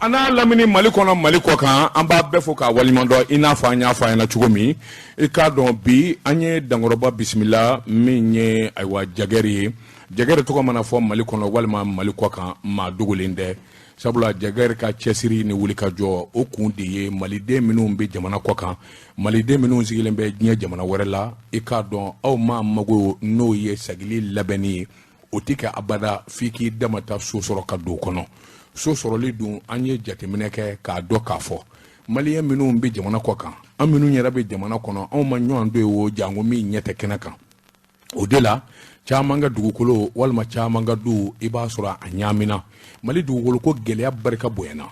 An n'a lamini Mali kɔnɔ, Mali kɔ kan, an b'a bɛɛ fo k'a waleɲuman dɔn. I n'a fɔ an y'a fɔ a ɲɛna cogo min, i k'a dɔn bi an ye dankɔrɔba bisimila min ye, ayiwa, Jagɛri ye. Jagɛri tɔgɔ mana fɔ Mali kɔnɔ walima Mali kɔ kan, maa dogolen tɛ, sabula Jagɛri ka cɛsiri ni wulikajɔ, o kun de ye maliden minnu bɛ jamana kɔ kan, maliden minnu sigilen bɛ diɲɛ jamana wɛrɛ la. I k'a dɔn aw maa mago n'o ye sagili labɛnni ye, o tɛ kɛ abada f'i k'i damata so sɔrɔ ka don kɔnɔ. So sɔrɔli dun, an ye jateminɛ kɛ k'a dɔn k'a fɔ maliyɛn minnu bɛ jamana kɔ kan, an minnu yɛrɛ bɛ jamana kɔnɔ, anw ma ɲɔgɔn don ye o janko min ɲɛ tɛ kɛnɛ kan. O de la caman ka dugukolo walima caman ka du, i b'a sɔrɔ a ɲaamina. Mali dugukolo ko gɛlɛya barika bonyana.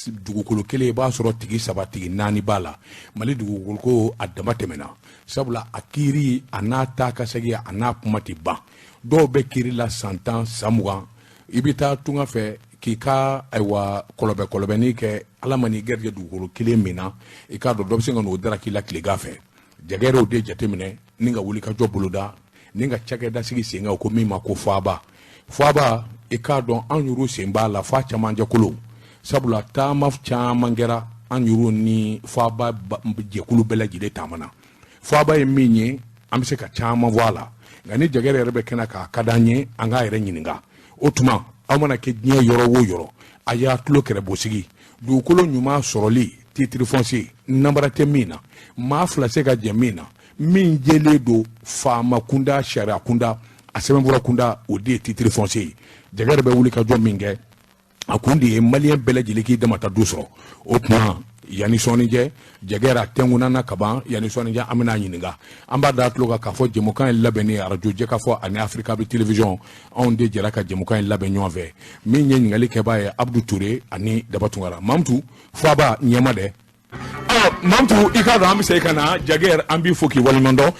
Dugukolo kelen, i b'a sɔrɔ tigi saba, tigi naani b'a la. Mali dugukolo ko a dama tɛmɛna, sabula a kiiri a n'a taa ka segin a n'a kuma tɛ ban. Dɔw bɛ kiiri la san 10, san 20. I bɛ taa tunga fɛ k'i ka, ayiwa, kɔlɔbɛ kɔlɔbɛni kɛ, Ala ma n'i garijɛ dugukolo kelen min na, i k'a dɔn dɔ bɛ se ka n'o daraki la tilegan fɛ. Jagɛrɛw de jateminɛ ni ka wuli ka jɔ boloda ni ka cakɛda sigi sen kan ko min ma ko Faaba. Faaba, i k'a dɔn an yɛrɛw sen b'a la f'a camancɛ kolo, sabula taama caman kɛra, an yɛrɛw ni Faaba jɛkulu bɛɛ lajɛlen taamana. Faaba ye min ye, an bɛ se ka caman fɔ a la, nka ni Jagɛrɛ yɛrɛ bɛ kɛnɛ k'a ka d'an ye an k'a yɛrɛ ɲininka. O tuma aw mana kɛ diɲɛ yɔrɔ o yɔrɔ, a y'a tulo kɛrɛbosigi. Dugukolo ɲuman sɔrɔli, titre foncier namara tɛ min na, maa fila se ka jɛ min na, min jɛlen don faama kunda, sariya kunda, a sɛbɛnfura kunda, o de ye titre foncier ye. Jagɛrɛ bɛ wuli ka jɔ min kɛ, a kun de ye maliyɛn bɛɛ lajɛlen k'i damata du sɔrɔ. O tuma yanni sɔɔni cɛ, Jagɛrɛ a tɛnkunna na kaban. Yanni sɔɔni cɛ, an bɛna ɲininka. An b'a da tulo kan k'a fɔ jɛmukan in labɛnni, arajo Jɛkafɔ ani Africa bi télévision, anw de jɛra ka jɛmukan in labɛn ɲɔgɔn fɛ. Min ye ɲininkali kɛbaa ye, Abudu Ture ani Daba Tunkara. Mamutu, Faaba ɲɛma dɛ. Ɔ Mamutu, i k'a dɔn an bɛ segin ka na Jagɛrɛ, an b'i fo k'i waleɲuman dɔn.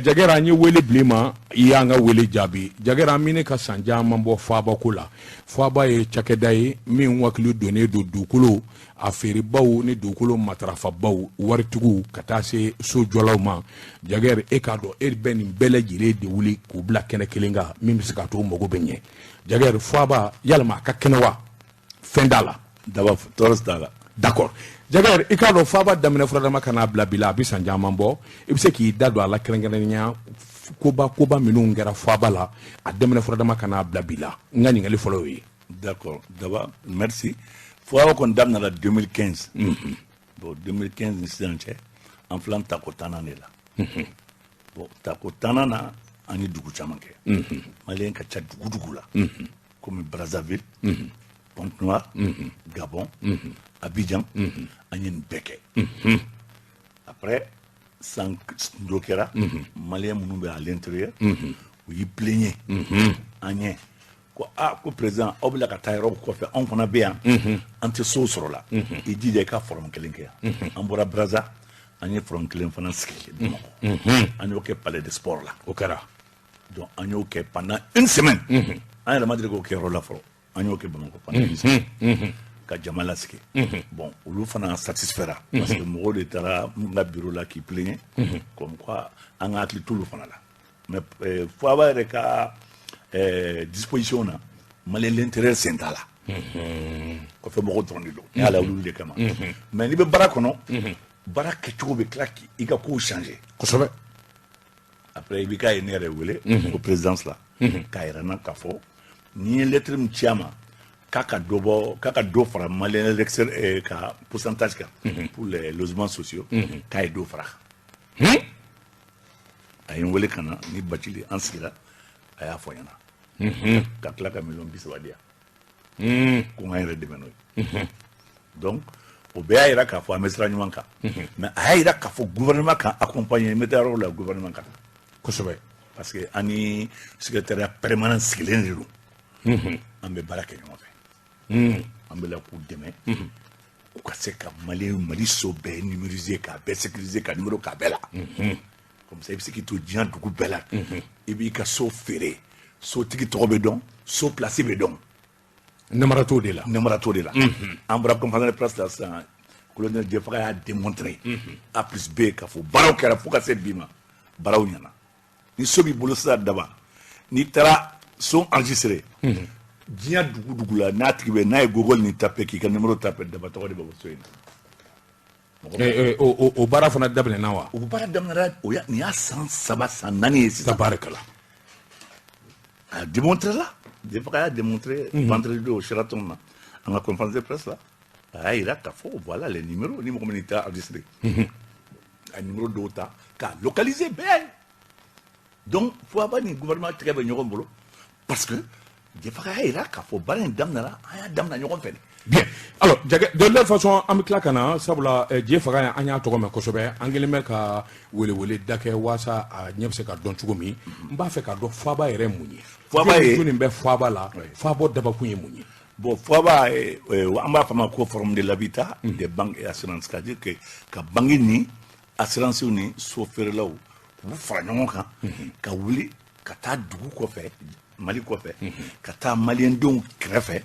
Jagɛrɛ, an ye wele bila i ma, i y'an ka wele jaabi. Jagɛrɛ, an bɛ ne ka san caman bɔ Faaba ko la. Faaba ye cakɛda ye min hakili donnen don dugukolo a feerebaw ni dugukolo matarafabaw, waritigiw, ka taa se sojɔlaw ma. Jagɛrɛ, e k'a dɔn e bɛ nin bɛɛ lajɛlen de wuli k'u bila kɛnɛ kelen kan min bɛ se k'a to u mago bɛ ɲɛ. Jagɛrɛ, Faaba yalima a ka kɛnɛ wa? Fɛn t'a la? Daba, tɔɔrɔ t'a la. D'accord. Jagɛrɛ, i k'a dɔn Faaba daminɛ furadama ka n'a bila bi la, a bɛ san caman bɔ. I bɛ se k'i da don a la kɛrɛnkɛrɛnnenya, koba koba minnu kɛra Faaba la a daminɛ furadama ka n'a bila bi la? N ka ɲininkali fɔlɔ y'o ye. D'accord Daba, merci. Faaba kɔni daminɛna 2015. Bon, 2015 ni sisan cɛ, an filan tako tannan de la. Bon, tako tannan na, an ye dugu caman kɛ. Maliyɛn ka ca dugu dugu la, komi Brazzaville, Pointe-Noire, Gabon, Abidjan, an ye nin bɛɛ kɛ. Après, san dɔ kɛra, maliyɛn minnu bɛ à l'intérieur, u y'i plaigner an ɲɛ ko aa, ko président, aw bɛ ka taa yɔrɔ kɔfɛ, anw fana bɛ yan, an tɛ so sɔrɔ la, i jija i ka forum kelen kɛ yan. An bɔra Brazza, an ye forum kelen fana sigi Bamakɔ, an y'o kɛ Palais de Sport la. O kɛra. Donc an y'o kɛ pendant une semaine. An yɛrɛ ma deli k'o kɛ yɔrɔ la fɔlɔ. An y'o kɛ Bamakɔ pendant une semaine ka jama lasigi. Bon, olu fana satisfait parce que mɔgɔw de taara n ka bureau la k'i plaigner comme quoi an ka hakili t'olu fana la. Mais Faaba yɛrɛ ka disposition na, malien l'intérieur sen t'a la, kɔfɛ mɔgɔw dɔrɔn de don. Ne y'a olu de kama. Mais n'i bɛ baara kɔnɔ, baara kɛcogo bɛ tila k'i ka kow changer. Après, i bɛ k'a ye ne yɛrɛ wele o présidence la k'a yɛrɛ n na k'a fɔ n'i ye lettre min ci a ma k'a ka dɔ bɔ, k'a ka dɔ fara malien l'extérieur ka pourcentage kan pour les logements sociaux, k'a ye dɔ fara kan. A ye n wele ka na ni Bacili, an sigira, a y'a fɔ n ɲɛna ka tila ka miliyɔn 30 di yan ko n k'an yɛrɛ dɛmɛ n'o ye. Donc o bɛɛ y'a yira k'a fɔ an bɛ sira ɲuman kan. Mais a y'a yira k'a fɔ gouvernement kan accompagner, n bɛ taa yɔrɔ la, gouvernement kan. Parce que an ni secrétariat permanent sigilen de don, an bɛ baara kɛ ɲɔgɔn fɛ, an bɛ la k'u dɛmɛ u ka se ka Mali Mali so bɛɛ numériser, k'a bɛɛ sécuriser, ka numéro k'a bɛɛ la. Comme ça, i bɛ se k'i to diɲɛ dugu bɛɛ la, i b'i ka so feere, sotigi tɔgɔ bɛ dɔn, so place bɛ dɔn. Namara t'o de la. Namara t'o de la. An bɔra conférence de presse la sisan, colonel Diafaga y'a démontré A plus B k'a fɔ baaraw kɛra fo ka se bi ma, baaraw ɲɛna. Ni so b'i bolo sisan Daba, n'i taara so enregistré, Diɲɛ dugu dugu la, n'a tigi bɛ n'a ye Google ni taper, k'i ka numéro taper, Daba tɔgɔ de bɛ bɔ so in na. O baara fana daminɛna wa? O baara daminɛra, o ya nin y'a san 3, san 4 ye sisan. Tabarikala. A démontré là, Diéfaga y'a démontré vendredi au Sheraton na, an ka conférence de presse la, a y'a yira k'a fɔ voilà les numéros, ni mɔgɔ min t'a enregistré, a numéro dɔw ta k'a localiser bɛɛ ye. Donc FOABA ni gouvernement tɛgɛ bɛ ɲɔgɔn bolo, parce que Diéfaga y'a yira k'a fɔ baara in daminɛra, an y'a daminɛ ɲɔgɔn fɛ de. Bien. Alors, Jagɛ, de toute façon, an bɛ tila ka na, sabula Diéfaga, an y'a tɔgɔ mɛn kosɛbɛ, an kɛlen bɛ ka welewele da kɛ walasa a ɲɛ bɛ se ka dɔn cogo min. N b'a fɛ k'a dɔn FOABA yɛrɛ ye mun ye. FOABA ye Jɔnni bɛ FOABA la? FOABA dabakun ye mun ye? Bon, FOABA, an b'a fɔ a ma ko Forum de l'habitat des banques et assurances, c'est-à-dire que ka banque ni assurance ni so feerelaw k'u fara ɲɔgɔn kan, ka wuli ka taa dugu kɔfɛ, Mali kɔfɛ, ka taa maliyɛndenw kɛrɛfɛ,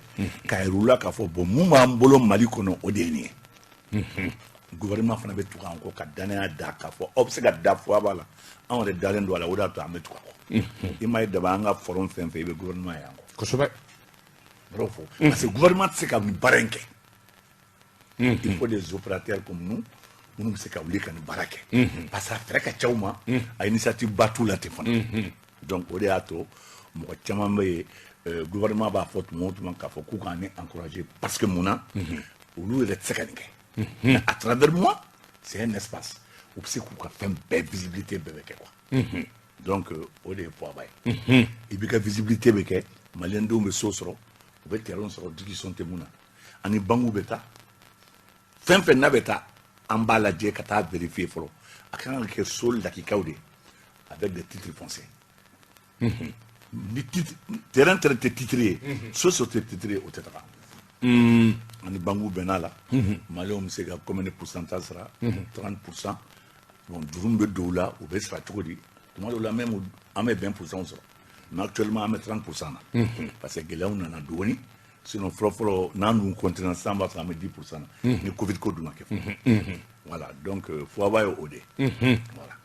k'a yir'u la k'a fɔ bon, mun b'an bolo Mali kɔnɔ, o de ye nin ye. Gouvernement fana bɛ tugu an kɔ ka danaya da k'a fɔ aw bɛ se ka da FOABA la, anw yɛrɛ dalen don a la, o de y'a to an bɛ tugu a kɔ. I m'a ye Daba, an ka forum fɛn fɛn, i bɛ gouvernement ye an kɔ. B'o fɔ parce que gouvernement tɛ se ka nin baara in kɛ. Il faut des opérateurs comme nous minnu bɛ se ka wuli ka nin baara kɛ, parce que a fɛɛrɛ ka ca u ma, a initiative ba t'u la ten fana. Donc o de y'a to mɔgɔ caman bɛ yen, gouvernement b'a fɔ tuma o tuma k'a fɔ k'u k'an encourager, parce que mun na, olu yɛrɛ tɛ se ka nin kɛ. Mais à travers moi, c'est un espace u bɛ se k'u ka fɛn bɛɛ visibilité bɛɛ bɛ kɛ quoi. Donc o de ye FOABA ye. I b'i ka visibilité bɛ kɛ, maliyɛndenw bɛ so sɔrɔ, u bɛ terrain sɔrɔ, discussion tɛ mun na, ani banques bɛ taa, fɛn fɛn n'a bɛ taa, an b'a lajɛ ka taa vérifier fɔlɔ. A kan ka kɛ so lakikaw de avec des titres fonciers. Ni titre terrain tɛ titre ye, so so tɛ titre ye, o tɛ taga. Ani banques bɛn'a la, maliyɛnw bɛ se ka combien de pourcentage sara? 30%. Bon, juru min bɛ don u la, u bɛ sara cogo di? Tuma dɔw la même, an bɛ 20% sɔrɔ, mais actuellement an bɛ 30% na, parce que gɛlɛyaw nana dɔɔni. Sinon fɔlɔ fɔlɔ, n'an dun continuer sisan, b'a sɔrɔ an bɛ 10% na, ni Covid ko dun ma kɛ. Voilà, donc FOABA ye o de ye, voilà.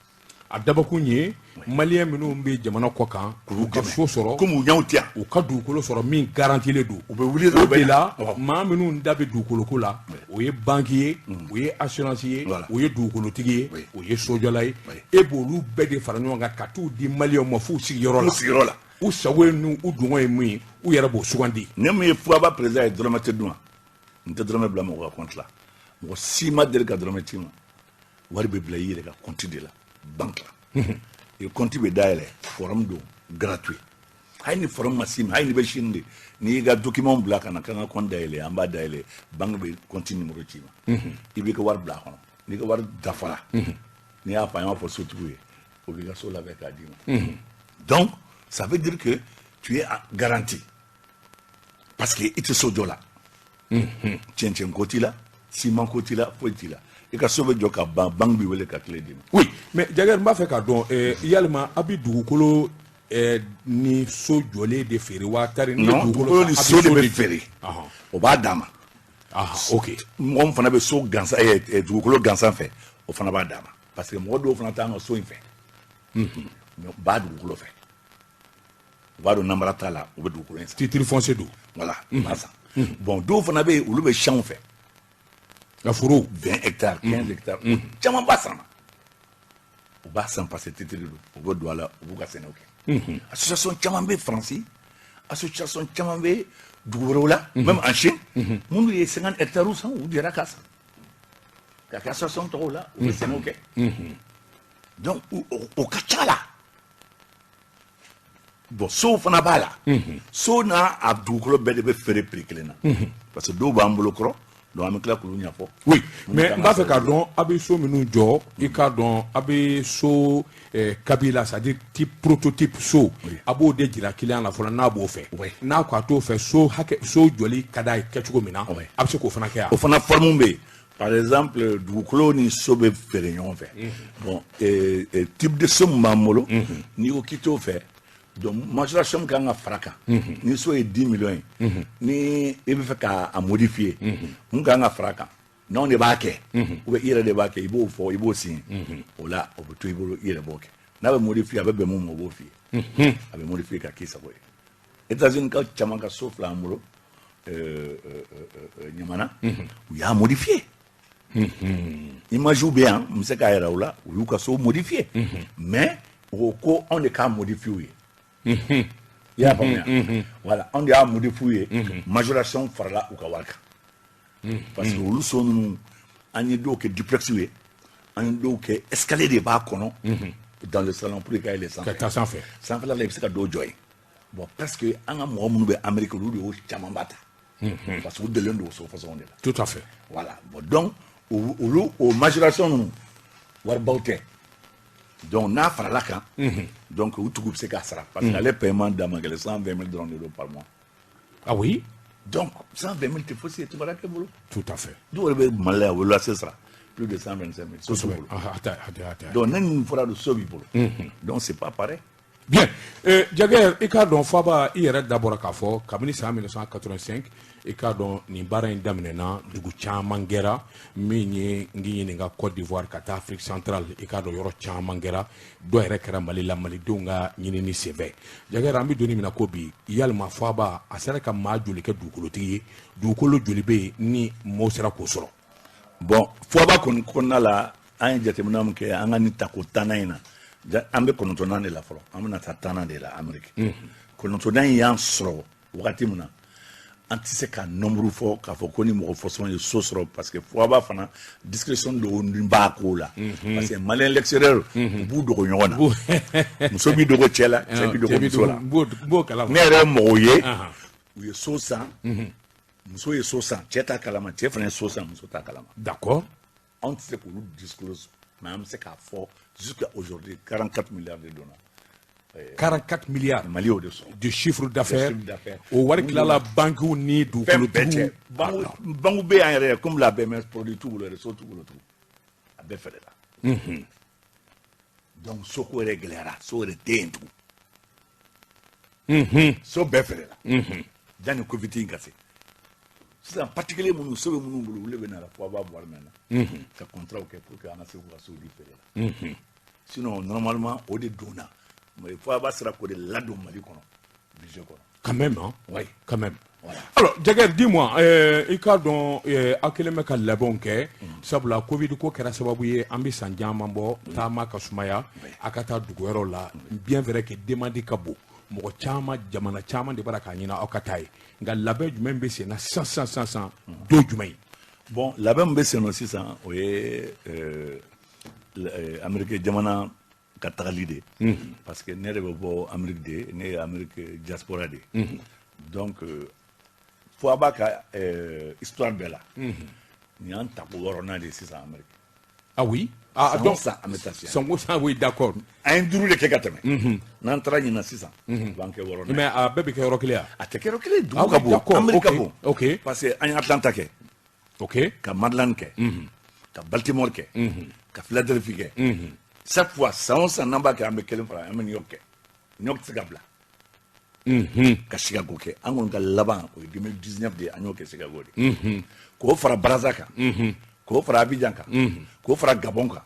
A dabakun ye maliyɛn minnu bɛ jamana kɔ kan, k'u ka so sɔrɔ, komi u ɲɛw tɛ yan, u ka dugukolo sɔrɔ min garantilen don. U bɛ wuli. O de la, maa minnu da bɛ dugukoloko la, o ye banque ye, o ye assurance ye, o ye dugukolotigi ye, o ye sojɔla ye. E b'olu bɛɛ de fara ɲɔgɔn kan ka t'u di maliyɛnw ma f'u sigiyɔrɔ la. U sigiyɔrɔ la. U sago ye n'u u dungɔ ye mun ye, u yɛrɛ b'o sugandi. Ne min ye FOABA président ye, dɔrɔmɛ tɛ d'u ma, n tɛ dɔrɔmɛ bila mɔgɔ ka compte la. Mɔgɔ si ma deli ka dɔrɔmɛ ci ma. Wari bɛ bila i yɛrɛ ka compte de la, banque la. I compte bɛ dayɛlɛ, forum don gratuit. Hali ni forum ma s'i ma, hali ni bɛ sini de, n'i y'i ka document bila ka na k'an ka compte dayɛlɛ, an b'a dayɛlɛ, banque bɛ compte numéro ci ma, i b'i ka wari bila a kɔnɔ. N'i ka wari dafara, n'i y'a fɔ, an b'a fɔ sotigiw ye, o b'i ka so labɛn k'a d'i ma. Donc ça veut dire que tu es garanti, parce que i tɛ so jɔ la, cɛncɛn ko t'i la, ciment ko t'i la, foyi t'i la. I ka so bɛ jɔ ka ban, banque b'i wele ka clé d'i ma. Oui, mais Jagɛ, n b'a fɛ k'a dɔn, yalima a bɛ dugukolo ni so jɔlen de feere wa, tari ni? Non, dugukolo ni so de bɛ feere, o b'a d'a ma. Ah, ok. Mɔgɔ min fana bɛ so gansan, dugukolo gansan fɛ, o fana b'a d'a ma, parce que mɔgɔ dɔw fana t'an ka so in fɛ, mais u b'a dugukolo fɛ, u b'a dɔn namara t'a la, u bɛ dugukolo in san. Titre foncier don. Voilà, u b'a san. Bon, dɔw fana bɛ yen, olu bɛ champ fɛ. Ka foro. 20 hectares, 15 hectares, o caman b'a san, u b'a san parce que titre don, u bɛ don a la, u b'u ka sɛnɛw kɛ. Association caman bɛ Faransi, association caman bɛ dugu wɛrɛw la, même en Chine, minnu ye 50 hectares san, u jɛra k'a san ka kɛ association tɔgɔw la, u bɛ sɛnɛw kɛ. Donc o ka ca la. Bon, sow fana b'a la. So n'a a dugukolo bɛɛ de bɛ feere prix kelen na, parce que dɔw b'an bolo kɔrɔ, donc an bɛ tila k'olu ɲɛfɔ. Oui, mais n b'a fɛ k'a dɔn, a bɛ so minnu jɔ, i k'a dɔn a bɛ so kabila, c'est à dire type prototype so, a b'o de jira client la fɔlɔ, n'a b'o fɛ. N'a ko a t'o fɛ, so hakɛ, so jɔli ka d'a ye kɛcogo min na, a bɛ se k'o fana kɛ yan? O fana forme bɛ yen. Par exemple, dugukolo ni so bɛ feere ɲɔgɔn fɛ. Bon, type de so min b'an bolo, n'i ko k'i t'o fɛ, donc majoration min kan ka fara kan, ni so ye 10 millions ye, ni i bɛ fɛ k'a modifier, mun kan ka fara kan, n'anw de b'a kɛ ou bien i yɛrɛ de b'a kɛ, i b'o fɔ, i b'o signer. O la, o bɛ to i bolo, i yɛrɛ b'o kɛ. N'a bɛ modifier, a bɛ bɛn mun ma, o b'o f'i ye, a bɛ modifier ka k'i sago ye. États-Unis ka caman ka so fila an bolo Ɲamana, u y'a modifié. Image bɛ yan, n bɛ se k'a yira u la, u y'u ka so modifié. Mais u ko ko anw de k'a modifié u ye. I y'a faamuya? Voilà, anw de y'a modifié u ye. Majoration farala u ka wari kan. Parce que olu so ninnu, an ye dɔw kɛ duplex ye, an ye dɔw kɛ escalier de b'a kɔnɔ dans le salon pour que ka yɛlɛ Ka sanfɛ. taa sanfɛ. Sanfɛla la, i bɛ se ka dɔw jɔ yen. Bon, presque an ka mɔgɔ minnu bɛ Amérique, olu de y'o camanba ta. Parce que u delilen don o so façon de la. Tout à fait. Voilà. Bon, donc olu o majoration ninnu, waribaw tɛ. Donc n'a farala kan, donc u tigiw bɛ se k'a sara. Parce que ale paiement da man gɛlɛn, 120 000 dɔrɔn de don par mois. Ah oui. Donc 120 000 tɛ fosi ye tubarakɛ bolo. Tout à fait. Dɔw yɛrɛ bɛ Mali la yan, u bɛ loyer sara plus de 125 000, so t'u Kosɛbɛ. bolo. Ah, a tɛ a tɛ a tɛ. Donc ne nin fɔra don, so b'i bolo. Donc c'est pas pareil. Bien. Jagɛ, i k'a dɔn Faba, i yɛrɛ dabɔra k'a fɔ kabini san 1985, i k'a dɔn nin baara in daminɛna, dugu caman kɛra min ye n k'i ɲininka Côte d'Ivoire ka taa Afrique centrale, i k'a dɔn yɔrɔ caman kɛra, dɔ yɛrɛ kɛra Mali la, malidenw ka ɲinini senfɛ. Jagɛ, an bɛ don min na ko bi, yalima Faba a sera ka maa joli kɛ dugukolotigi ye? Dugukolo joli bɛ yen ni maaw sera k'o sɔrɔ? Bon, Faba kɔni kɔnɔna la, an ye jateminɛ min kɛ an ka nin tako tannan in na, an bɛ 9nan de la fɔlɔ, an bɛna taa 10nan de la Amérique. 9nan in y'an sɔrɔ wagati min na, an tɛ se ka nombre fɔ k'a fɔ ko ni mɔgɔ fɔsɔn ye so sɔrɔ, parce que Faba fana discrétion dɔw b'a ko la. Parce que malien l'extérieur, u b'u dogo ɲɔgɔn na, muso b'i dogo cɛ la, cɛ b'i dogo muso la. N b'o kalama. Ne yɛrɛ ye mɔgɔw ye, u ye so san, muso ye so san, cɛ t'a kalama, cɛ fana ye so san, muso t'a kalama. D'accord. Anw tɛ se k'olu disclose, mais an bɛ se k'a fɔ jusqu'à aujourd'hui, 44 milliards de donna. 44 milliards. Mali y'o de sɔrɔ. De chiffre d'affaires. De chiffre d'affaires. O wari tilala banques ni fɛn bɛɛ cɛ. dugukolotigiw. Banque bɛ yan yɛrɛ, comme la BMS, produit t'u bolo yɛrɛ, so t'u bolo tugun, a bɛɛ feerela. Donc soko yɛrɛ gɛlɛyara, so yɛrɛ tɛ yen tugun, so bɛɛ feerela janni Covid in ka se. Sisan particulier minnu, so bɛ minnu bolo, olu de bɛ na fo a b'a wari minɛ na ka contrat kɛ pour que an ka se k'u ka so di feere la. Sinon normalement o de donna, mais fo a b'a sera k'o de ladon Mali kɔnɔ, budget kɔnɔ. Quand même, hein? Oui. Quand même. Voilà. Alors, Jagger, dis-moi, i k'a dɔn aw kɛlen bɛ ka labɛnw kɛ, sabula Covid ko kɛra sababu ye, an bɛ san caman bɔ, taama ka sumaya, a ka taa dugu wɛrɛw la. Bien vrai que demande ka bon. Mɔgɔ caman, jamana caman de b'a la k'a ɲini aw ka taa ye. Nka labɛn jumɛn bɛ sen na sisan sisan sisan sisan, don jumɛn ye? Bon, labɛn min bɛ sen na sisan, o ye Amérique jamana ka tagali de ye. Parce que ne yɛrɛ bɛ bɔ Amérique de, ne ye Amérique diaspora de ye. Donc fo a b'a ka histoire bɛɛ la, nin y'an tako 6nan de ye sisan Amérique. Ah oui? Ah, San o donc, san an bɛ taa sisan. San o san, oui, d'accord. An ye 5 de kɛ ka tɛmɛ. N'an taara ɲinan sisan, o b'an kɛ 6nan ye. Mais a bɛɛ bɛ kɛ yɔrɔ kelen ya? A tɛ kɛ yɔrɔ kelen, dugu Ah ka oui, bon. d'accord, Amérique ka ok, bon. ok. Parce que an ye Atlanta kɛ, ka Maryland kɛ, ka Baltimore kɛ, ka Philadelphie kɛ. Chaque fois, san o san n'an b'a kɛ, an bɛ kelen fara, an bɛ New York kɛ. New York tɛ se ka bila. Ka Chicago kɛ. An kɔni ka laban, o ye 2019 de ye, an y'o kɛ Chicago de. K'o fara Brazza kan, k'o fara Abidjan kan, k'o fara Gabon kan,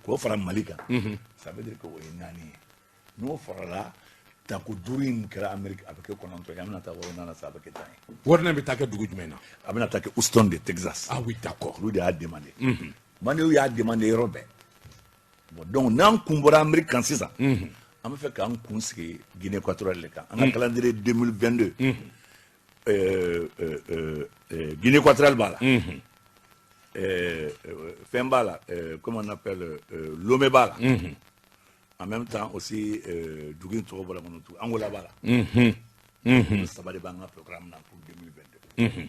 k'o fara Mali kan. Ça veut dire que o ye 4 ye. N'o farala tako 5 in kɛra Amérique, a bɛ kɛ 9 ye. An bɛna taa 6nan na sa, a bɛ kɛ 10 ye. 6nan bɛ taa kɛ dugu jumɛn na? A bɛna taa kɛ Houston de, Texas. Ah oui, d'accord. Olu de y'a demandé. Maliens y'a demandé yɔrɔ bɛɛ. Bon, donc n'an kun bɔra Amérique kan sisan, an bɛ fɛ k'an kun sigi Guinée équatoriale de kan. An ka calendrier 2022, Guinée équatoriale b'a la. Fɛn b'a la, comment on appelle, Lomé b'a la. En même temps aussi, dugu in tɔgɔ bɔra n kɔnɔ tugun, Angola b'a la. Olu saba de b'an ka programme na pour 2022.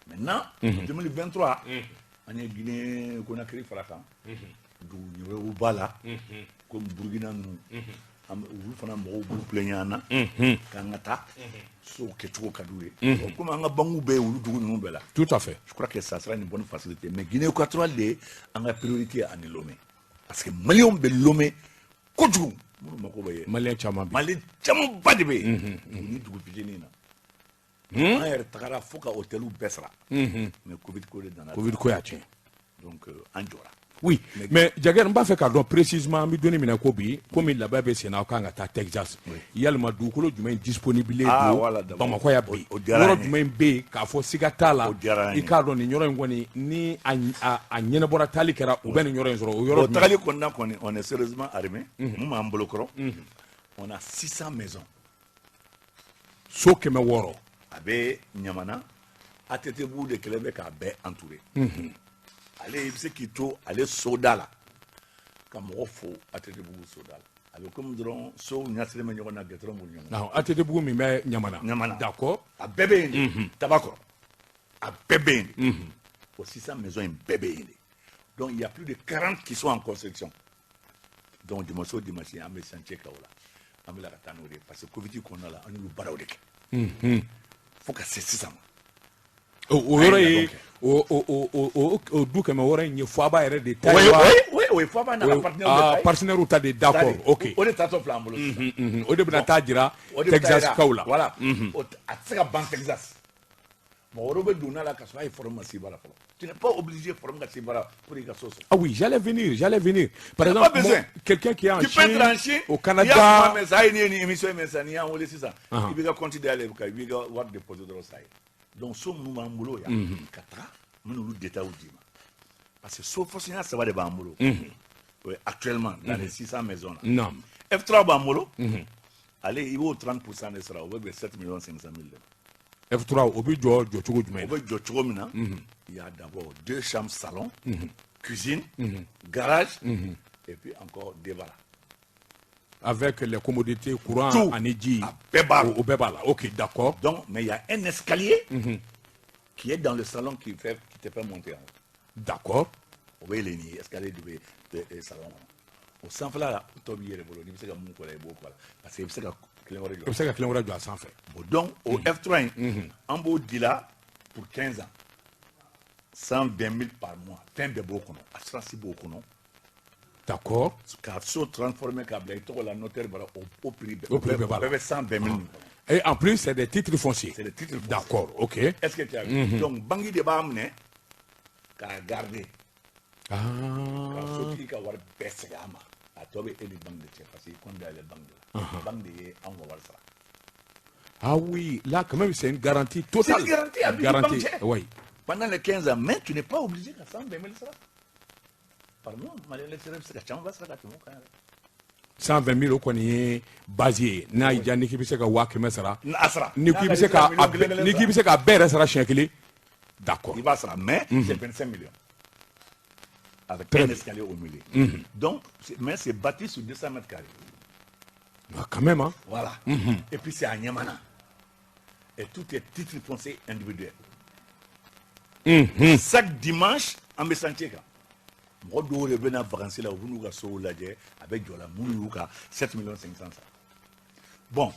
Maintenant, 2023, an ye Guinée Conakry fara kan. Dugu wɛrɛw b'a la, comme Burkina ninnu. An bɛ olu fana mɔgɔw b'u plaignent an na k'an ka taa sow kɛcogo ka d'u ye. Bon, comme an ka banques bɛ yen olu dugu ninnu bɛɛ la. Tout à fait. Je crois que ça sera une bonne facilité. Mais Guinée équatoriale de ye an ka priorité ani Lomé. Parce que Maliens bɛ Lomé kojugu. Minnu mako bɛ Malien caman bɛ yen. Malien camanba de bɛ yen. Ni dugu fitinin na. An yɛrɛ tagara fo ka hôteliw bɛɛ sara. Mais Covid ko de nana. Covid ko y'a tiɲɛ. Donc an jɔra. Oui, mais Jagger, n b'a fɛ k'a dɔn précisément, an bɛ don min na ko bi, komi labɛn bɛ sen na, aw kan ka taa Texas, yalima dugukolo jumɛn disponible don Bamakɔ yan bi? Yɔrɔ jumɛn bɛ yen k'a fɔ siga t'a la, i k'a dɔn nin yɔrɔ in kɔni, ni a ɲɛnabɔra, taali kɛra, u bɛ nin yɔrɔ in sɔrɔ, o yɔrɔ? Bon, tagali kɔnɔna kɔni, on est sérieusement armé. Mun b'an bolo kɔrɔ? On a 600 maisons. So 600. A bɛ Ɲamana, ATT bugu de kɛlen bɛ k'a bɛɛ entouré. Ale, i bɛ se k'i to ale soda la ka mɔgɔ fo ATT bugu soda la. A bɛ komi dɔrɔn sow ɲɛsilen bɛ ɲɔgɔn na, gɛtɔrɔn b'u ni ɲɔgɔn cɛ. ATT bugu min bɛ Ɲamana. Ɲamana. D'accord. A bɛɛ bɛ yen de, Tabakɔrɔ. A bɛɛ bɛ yen de. O 600 maisons in bɛɛ bɛ yen de. Donc il y a plus de 40 qui sont en construction. Donc dimanche o dimanche, an bɛ chantier kɛ o la. An bɛ ka taa n'o de ye parce que Covid kɔnɔna la, an y'olu baaraw de kɛ. Fo ka se sisan ma. O yɔrɔ ye, o du 600 in ye Faba yɛrɛ de ta ye wa? Oui, o ye Faba n'a ka partenaire de ta ye. Partenaire ta de, d'accord, ok. O de tatɔ filɛ an bolo sisan. O de bɛna taa jira Texas kaw la. Voilà. A tɛ se ka ban Texas. Mɔgɔ wɛrɛw bɛ don a la ka sɔrɔ a ye forme ma se baara fɔlɔ. Tu n'es pas obligé forme ka se baara pour i ka so sɔrɔ. Ah oui, j'allais venir, j'allais venir. Par exemple, quelqu'un qui est en Tu peux être en Chine, au Canada. I y'a kuma mɛn sa, hali n'i ye nin émission in mɛn sisan, n'i y'an wele sisan, i b'i ka compte dayɛlɛ, i b'i ka wari déposer dɔrɔn, sa ye. Donc so minnu b'an bolo yan ka taga, n bɛna olu détails d'i ma. Parce que so fɔsinya saba de b'an bolo. O ye actuellement dans les 600 maisons là. Non. F3 b'an bolo. Ale, i b'o 30% de sara, o bɛ bɛn 7 500 000 de ma. F3, o bɛ jɔ jɔcogo jumɛn? O bɛ jɔ cogo min na, il y a d'abord deux chambres, salon, cuisine, garage, et puis encore débara. Avec les commodités, courant, tout, ani ji. A bɛɛ b'a la. O bɛɛ b'a la. Ok, d'accord. Donc, mais il y a un escalier qui est dans le salon qui te fait monter en haut. D'accord. O bɛ yɛlɛn ni escalier de bɛ salon kɔnɔ. O sanfɛla la, tɔ b'i yɛrɛ bolo, n'i bɛ se ka mun k'o la, i b'o k'o la. Parce que i bɛ se ka kelen wɛrɛ jɔ. I bɛ se ka kelen wɛrɛ jɔ a sanfɛ. Bon, donc o F3 in, an b'o di la pour 15 ans. 120 000 par mois. Fɛn bɛɛ b'o kɔnɔ. Assurance b'o kɔnɔ. D'accord. Ka so transformer k'a bila i tɔgɔ la notaire bara, o prix bɛɛ. O prix bɛɛ b'a la. O bɛɛ bɛ 120 000 nin kɔnɔ. Et en plus, c'est des titres fonciers. C'est des titres fonciers. D'accord, ok. Est-ce que tu as vu? Donc, banque de b'a minɛ k'a garder. Ah. Ka sotigi ka wari bɛɛ segin a ma. A tɔ bɛ e ni banque de cɛ parce que i compte dayɛlɛ banque de la. Banque de ye anw ka wari sara. Ah oui, là quand même c'est une garantie totale. C'est une garantie à garantie, banque. Oui. Pendant les 15 ans, mais tu n'es pas obligé ka 120 000 sara. Par mois, Malien l'extérieur bɛ se ka caman sara ka tɛmɛ o kan yɛrɛ. 120 000, o kɔni ye base ye. N'a y'i diya, n'i k'i bɛ se ka 100 000 sara. A sara. N'i k'i bɛ se ka n'i k'i bɛ se k'a bɛɛ yɛrɛ sara siɲɛ kelen. D'accord. I b'a sara, mais c'est 25 millions. Avec un escalier au milieu. Donc, mais c'est bâti sur 200 mètres carrés. Bah, quand même, hein. Voilà. Et puis c'est à Niamana. Et tout est titre foncier individuel. Chaque dimanche, an bɛ chantier kan. Mɔgɔ dɔw de bɛ na vacances la, u bɛ n'u ka sow lajɛ, a bɛ jɔ la, minnu y'u ka 7 500 sara. Bon.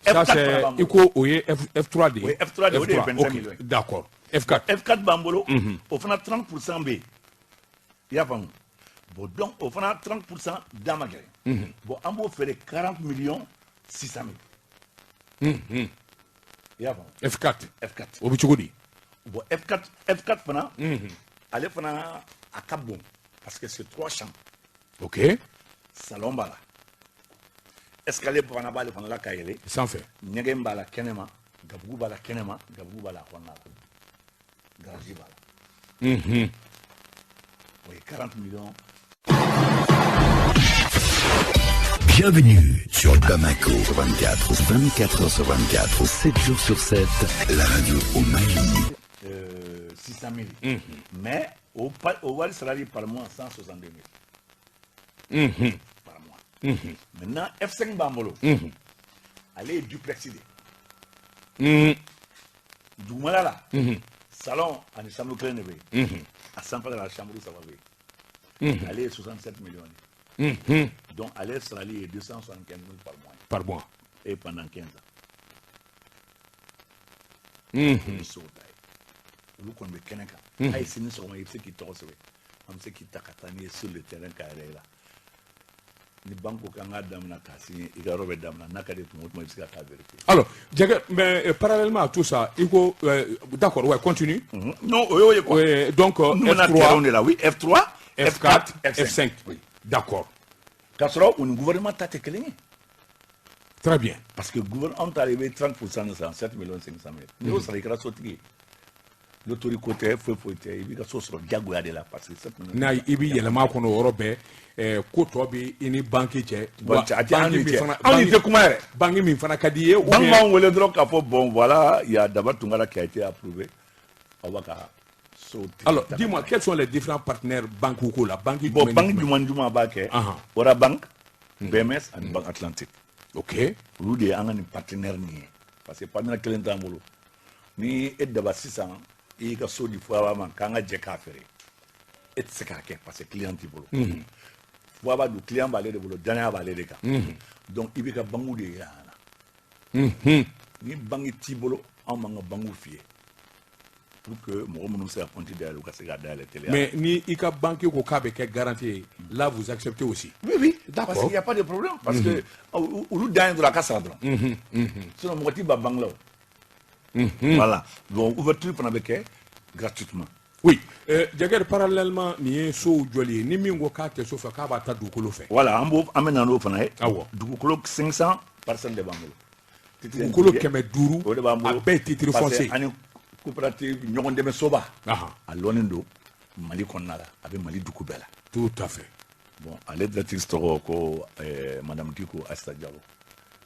Ça c'est, i ko o ye F3 de ye. O ye F3 de ye, o de ye 25 millions. D'accord. F4. F4 b'an bolo, o fana 30% bɛ yen. I y'a faamu? Bon, donc o fana 30% da ma gɛlɛn. Bon, an b'o feere 40 600 000. I y'a faamu? F4. F4. O bɛ cogo di? Bon, F4, F4 fana, ale fana a ka bon parce que c'est trois chambres. Ok. Salon b'a la. Escalier fana b'ale fana la ka yɛlɛ. Sanfɛ. Ɲɛgɛn b'a la kɛnɛma, gabugu b'a la kɛnɛma, gabugu b'a la a kɔnɔna la. Garage b'a la. O ye 40 millions. Bienvenue sur Bamako 24, 24 h sur 24, 7 jours sur 7, la radio au Mali. 600 000. Mais o wari sarali par mois 162 000. Par mois. Maintenant, F5 b'an bolo. Ale ye duplex de ye. Dugumala la, salon ani chambre kelen de bɛ yen. A sanfɛla la, chambre saba bɛ yen. Ale ye 67 millions de ye. Donc ale sarali ye 275 000 par mois. Par mois. Et pendant 15 ans. Olu sow ta ye. Olu kɔni bɛ kɛnɛ kan. Hali sini sɔgɔma, i bɛ se k'i tɔgɔ sɛbɛn. An bɛ se k'i ta ka taa n'i ye sur le terrain k'a yɛrɛ yira. Ni banque ko k'an k'a daminɛ k'a signer, i ka yɔrɔ bɛ daminɛ n'a ka di tuma o tuma, i bɛ se ka taa vérifier. Alors, Jagger, mais parallèlement à tout ça, il faut, d'accord, ouais, continue. Non, o y'o ye quoi. Ouais, donc Nous, on a F3 terrain de la, oui, F3. F4, F5. Oui. D'accord. K'a sɔrɔ u ni gouvernement ta tɛ kelen ye. Très bien. Parce que gouvernement, anw ta la, i bɛ 30% de sara, 7 500 000. N'i y'o sara, i kɛra sotigi ye. Loterie ko tɛ, foyi foyi tɛ, i b'i ka so sɔrɔ diyagoya de la parce que 7 millions. N'a i b'i yɛlɛma a kɔnɔ o yɔrɔ bɛɛ, ko tɔ bɛ i ni banque cɛ. Bon, a tɛ an ni min cɛ. fana- Anw ni tɛ kuma yɛrɛ. Banque min fana ka di i ye, ou Banque bien- b'anw wele dɔrɔn k'a fɔ bon, voilà, il y a Daba Tunkara qui a été approuvé. Aw b'a ka so tigi Alors, ta ka dis-moi, taa. quels sont les différents partenaires banques ko la? Banque Bon, jumɛn ni banque jumɛn? jumɛn jumɛn b'a kɛ? Orabank, BMS ani Banque Atlantique. Olu de ye an ka nin partenaire nin ye. Parce que partenaire kelen t'an bolo. Ni e Daba sisan, i y'i ka so di Fouaba ma k'an ka jɛ k'a feere, e tɛ se k'a kɛ parce que client t'i bolo. Fouaba dun, client b'ale de bolo, danaya b'ale de kan. Donc i b'i ka banque de yira an na. Ni banque t'i bolo, anw b'an ka banque f'i ye pour que mɔgɔ minnu bɛ se ka compte dayɛlɛ, u ka se k'a dayɛlɛ teliya. Mais ni i ka banque ko k'a bɛ kɛ garantie ye, là vous acceptez aussi? Oui. D'accord. Parce qu'il n'y a pas de problème. Parce que olu dan ye dɔrɔn a ka sara dɔrɔn. Sinon mɔgɔ t'i ban banque la o. Voilà. Donc ouverture fana bɛ kɛ gratuitement. Oui. Jagɛ, parallèlement, nin ye sow jɔli ye, ni min ko k'a tɛ so fɛ, k'a b'a ta dugukolo fɛ? Voilà, an b'o, an bɛ na n'o fana ye. Awɔ. Dugukolo 500 parcelles de b'an bolo. Titre Dugukolo individuel. 500. O de b'an bolo. A bɛɛ ye titre Parce que foncier. ani coopérative ɲɔgɔn dɛmɛ soba. A lɔnnen don Mali kɔnɔna la, a bɛ Mali dugu bɛɛ la. Tout à fait. Bon, ale directrice tɔgɔ ko Madame Diko Asita Diallo.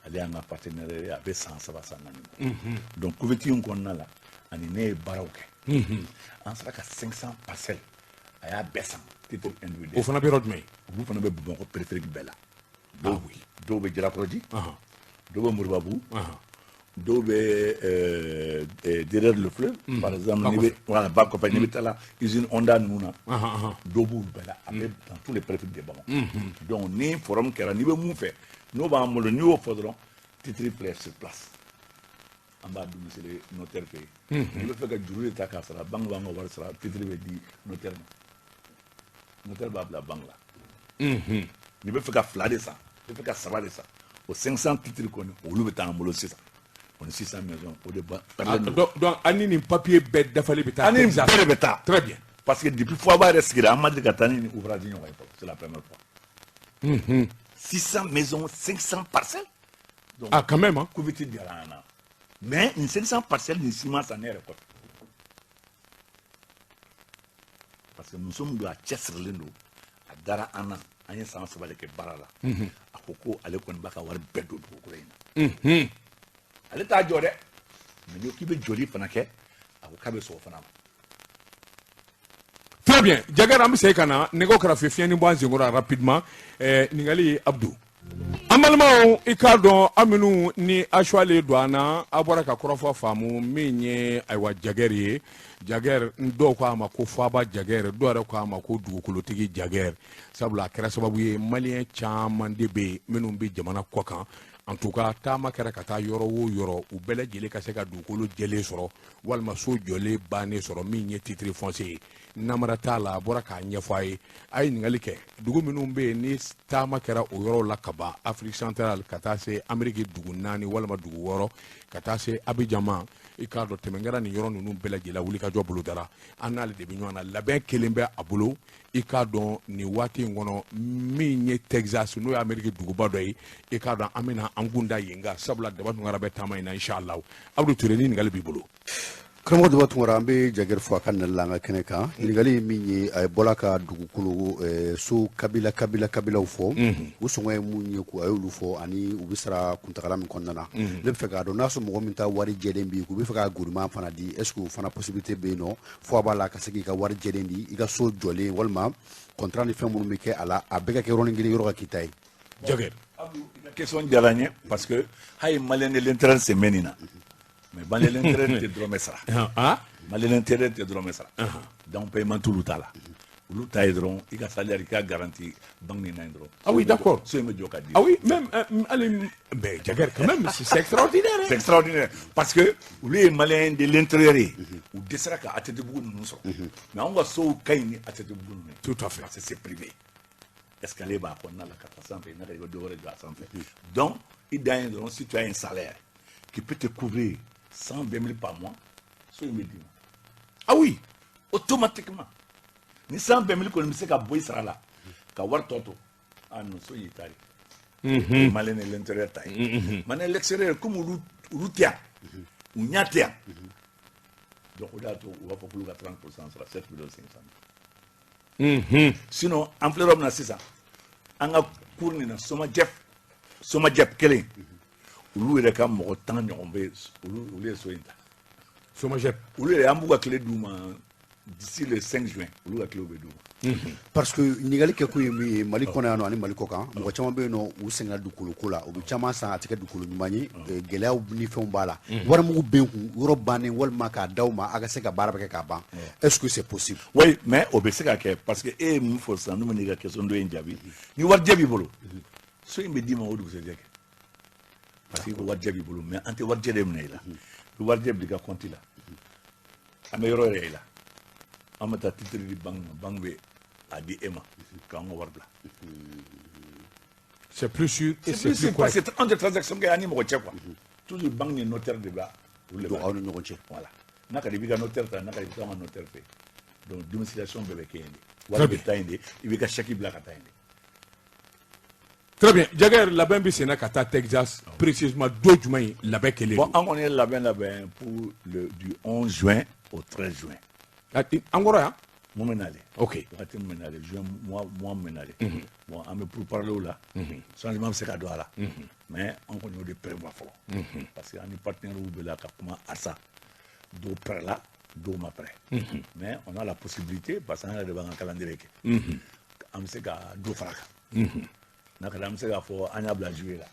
Ale y'an ka partenaire ye, a bɛ san 3, san 4 bɔ. Donc couverture in kɔnɔna la, ani ne ye baaraw kɛ. An sera ka 500 parcelles, a y'a bɛɛ san titre individuel. O fana bɛ yɔrɔ jumɛn? Olu fana bɛ Bamakɔ périphérique bɛɛ la. Ah Dɔw oui. dɔw bɛ Jalakɔrɔji, dɔw bɛ Moribabugu, dɔw bɛ derrière le fleuve, par exemple, Ba n'i bɛ kɔfɛ. voilà, ba kɔfɛ, n'i bɛ taa la usine Honda ninnu na, dɔw b'u bɛɛ la, a bɛ dans tous les périphériques de Bamakɔ. Donc ni forum kɛra, n'i bɛ mun fɛ, n'o b'an bolo, n'i y'o fɔ dɔrɔn, titre filɛ sur place. An b'a domicile notaire fɛ yen. N'i bɛ fɛ ka juru de ta k'a sara, banque b'an ka wari sara, titre bɛ di notaire ma. Notaire b'a bila banque la. N'i bɛ fɛ ka fila de san, i bɛ fɛ ka saba de san, o 500 titres kɔni, olu bɛ taa an bolo sisan. O ni 600 maisons, o de ba Ah, donc an ni nin papier bɛɛ dafalen bɛ taa Ani nin Texas. bɛɛ de bɛ taa. Très bien. Parce que depuis Fouaba yɛrɛ sigira, an ma deli ka taa ni nin ouvrage ɲɔgɔn ye fɔlɔ. C'est la première fois. 600 maisons, 500 parcelles. Donc, Ah, quand même, hein. couverture diyara an na. Mais nin 500 parcelles nin si ma san ne yɛrɛ kɔfɛ. Parce que muso min don, a cɛsirilen don, a dara an na, an ye san 3 de kɛ baara la. A ko ko ale kɔni b'a ka wari bɛɛ don dugukolo in na. Ale t'a jɔ dɛ. Mais n'i ko k'i bɛ joli fana kɛ, a ko k'a bɛ sɔn o fana ma. Très bien. Jagɛ, an bɛ segin ka na nɛgɛw kɛrɛfɛ, fiɲɛ ni bɔ an senkɔrɔ rapidement. Ɲininkali ye Abdou. An balimaw, i k'a dɔn, an minnu ni asuwale don an na, a bɔra ka kɔrɔfɔ faamu min ye, ayiwa, Jagɛri ye. Jagɛri, dɔw ko a ma ko Faba Jagɛri, dɔw yɛrɛ ko a ma ko dugukolotigi Jagɛri, sabula a kɛra sababu ye maliyɛn caman de bɛ yen minnu bɛ jamana kɔ kan. En tout cas, taama kɛra ka taa yɔrɔ o yɔrɔ, u bɛɛ lajɛlen ka se ka dugukolo jɛlen sɔrɔ walima so jɔlen bannen sɔrɔ min ye titre foncier ye. Namara t'a la, a bɔra k'a ɲɛfɔ a ye. A ye ɲininkali kɛ dugu minnu bɛ yen ni taama kɛra o yɔrɔw la ka ban, Afrique centrale ka taa se Amérique dugu 4 walima dugu 6, ka taa se Abidjan ma. I k'a dɔn, tɛmɛ kɛra nin yɔrɔ ninnu bɛɛ lajɛlen, wulikajɔ bolo dara. An n'ale de bɛ ɲɔgɔn na, labɛn kelen bɛ a bolo. I k'a dɔn, nin waati in kɔnɔ, min ye Texas, n'o ye Amérique duguba dɔ ye, i k'a dɔn, an bɛna an kun da yen kan, sabula Daba Tunkara bɛ taama in na, inshallah. Abdou Touré, ni ɲininkali b'i bolo. Karamɔgɔ Daba Tunkara, an bɛ Jagɛri fo a ka nali la an ka kɛnɛ kan. Ɲininkali ye min ye, a ye bɔla ka dugukolo so kabila kabila kabilaw fɔ, u sɔngɔ ye mun ye, ko a y'olu fɔ, ani u bɛ sara kuntagala min kɔnɔna na. Ne bɛ fɛ k'a dɔn n'a sɔrɔ mɔgɔ min ta wari jɛlen bɛ yen, k'u bɛ fɛ ka gouvernement fana di, est ce que o fana possibilité bɛ yen nɔ fo a b'a la ka se k'i ka wari jɛlen di, i ka so jɔlen walima contrat ni fɛn minnu bɛ kɛ a la, a bɛɛ ka kɛ yɔrɔnin kelen, yɔrɔ ka k'i ta ye? Jagɛri. Abdou, i ka question diyara n ye parce que hali malien de l'intérieur sen bɛ nin na. Mais malien de l'intérieur tɛ dɔrɔmɛ sara. Malien de l'intérieur tɛ dɔrɔmɛ sara. Donc paiement t'olu ta la. Olu ta ye dɔrɔn i ka salaire, i ka garantie banque ni na ye dɔrɔn. Ah oui, d'accord. So in bɛ jɔ ka di. Ah oui, même allez, mais Jagɛri, quand même, c'est extraordinaire, hein. C'est extraordinaire parce que olu ye malien de l'intérieur ye. U dɛsɛra ka ATT-bugu ninnu sɔrɔ. Mais anw ka sow ka ɲi ni ATT-bugu ninnu ye. Tout à fait. Parce que c'est privé. Escalier b'a kɔnɔna la ka taa sanfɛ, n'a ka i bɛ dɔ wɛrɛ jɔ a sanfɛ. Donc i dan ye dɔrɔn, si tu as un salaire qui peut te couvrir 120 000 par mois, so in bɛ d'i ma. Ah oui. Automatiquement. Ni 120 000 kɔni bɛ se ka bɔ i sara la ka wari tɔ to, ah non, so y'i ta de. Malien de l'intérieur ta ye. Malien de l'extérieur, comme olu tɛ yan, u ɲɛ tɛ yan, donc o de y'a to u b'a fɔ k'olu ka 30% sara, 7 500 000. Sinon an filɛ yɔrɔ min na sisan, an ka cour nin na, Somajɛp, Somajɛp kelen, olu yɛrɛ ka mɔgɔ 10 ɲɔgɔn bɛ yen, olu ye so in ta. Somajɛp. Olu yɛrɛ, an b'u ka clé d'u ma d'ici le 5 juin, olu ka clé bɛ d'u ma. Parce que ɲininkali kɛ kun ye min ye, Mali kɔnɔ yan nɔ ani Mali kɔ kan, mɔgɔ caman bɛ yen nɔ, u sɛgɛnna dugukolo ko la, u bɛ caman san, a tɛ kɛ dugukolo ɲuman ye, gɛlɛyaw ni fɛnw b'a la, warimugu bɛ n kun yɔrɔ bannen, walima k'a d'aw ma a ka se ka baara bɛ kɛ k'a ban. Est-ce que c'est possible? Oui, mais o bɛ se ka kɛ, parce que e ye mun fɔ sisan, n'u bɛ n'i ka question dɔ in jaabi, ni warijɛ b'i bolo, so in bɛ d'i ma o dugusɛjɛ kɛ, parce que i ko warijɛ b'i bolo. Mais an tɛ warijɛ de minɛ i la, i bɛ warijɛ bila i ka compte la, an bɛ yɔrɔ yɛrɛ i la, an bɛ taa titre di banque ma, banque bɛ a di e ma k'an ka wari bila. C'est plus sûr et c'est c'est plus plus parce correct. Que an tɛ transaction kɛ an ni mɔgɔ cɛ quoi, toujours banque ni notaire de b'a olu de don b'a. Aw ni ɲɔgɔn cɛ. Voilà, n'a ka di i b'i ka notaire ta, n'a ka di i bɛ taa an ka notaire fɛ yen. Donc domiciliation bɛɛ bɛ kɛ yen de, wari bɛ taa yen de, i b'i ka chèque bila ka taa yen de. Très bien. Jagger, labɛn bɛ senna ka taa Texas, précisément don jumɛn labɛn kɛlen? Bon, an kɔni ye labɛn labɛn pour le du 11 juin au 13 juin. An kɔrɔ yan. Mun bɛ nalen? Ok. Wagati min bɛ nalen, juin mois min bɛ nalen. Bon, an bɛ pourparlers la, changement bɛ se ka don a la, mais an kɔni y'o de prévoir fɔlɔ, parce que an ni partenaires bɛ la ka kuma asa, dɔw prêt la, dɔw ma prêt, mais on a la possibilité, parce que an yɛrɛ de b'an ka calendrier kɛ, an bɛ se ka dɔ fara a kan. N'a ka di, an bɛ se k'a fɔ an y'a bila juillet la,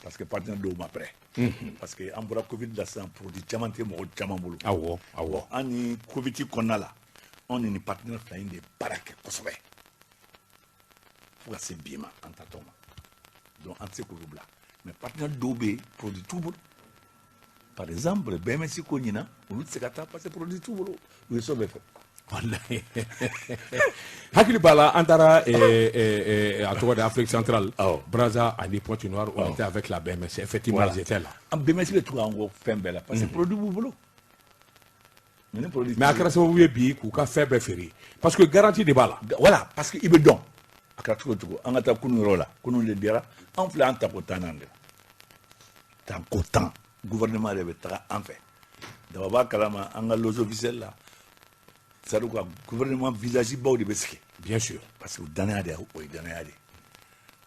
parce que partenaire dɔw ma prêt, parce que an bɔra Covid la sisan, produit caman tɛ mɔgɔ caman bolo. Awɔ awɔ. An ni Covid kɔnɔna la, anw ni nin partenaire fila in de baara kɛ kosɛbɛ fo ka se bi ma, an tatɔ ma. Donc an tɛ se k'olu bila, mais partenaire dɔw bɛ yen, produit t'u bolo. Par exemple, BMS ko ɲinan olu tɛ se ka taa parce que produit t'u bolo, u ye so bɛɛ fɛ. Wallahi, hakili b'a la, an taara a tɔgɔ de, Afrique centrale. Awɔ. Brazza ani Pointe Noire, on était avec la BMS, effectivement. Voilà. Ils étaient là. An BMS bɛ tugu an kɔ fɛn bɛɛ la, parce que produit b'u bolo, mais ni produit Mais a kɛra sababu ye bi k'u ka fɛn bɛɛ feere, parce que garantie de b'a la. Voilà, parce que i bɛ dɔn, a kɛra cogo o cogo, an ka taa kunun yɔrɔ la, kunun de diyara an filɛ, an tako 10 n'an de la, tako 10, gouvernement de bɛ taga an fɛ. Daba b'a kalama, an ka loge officielle la, c'est à dire ka gouvernement visage baw de bɛ sigi. Bien sûr. Parce que o danaya de, o ye danaya de ye,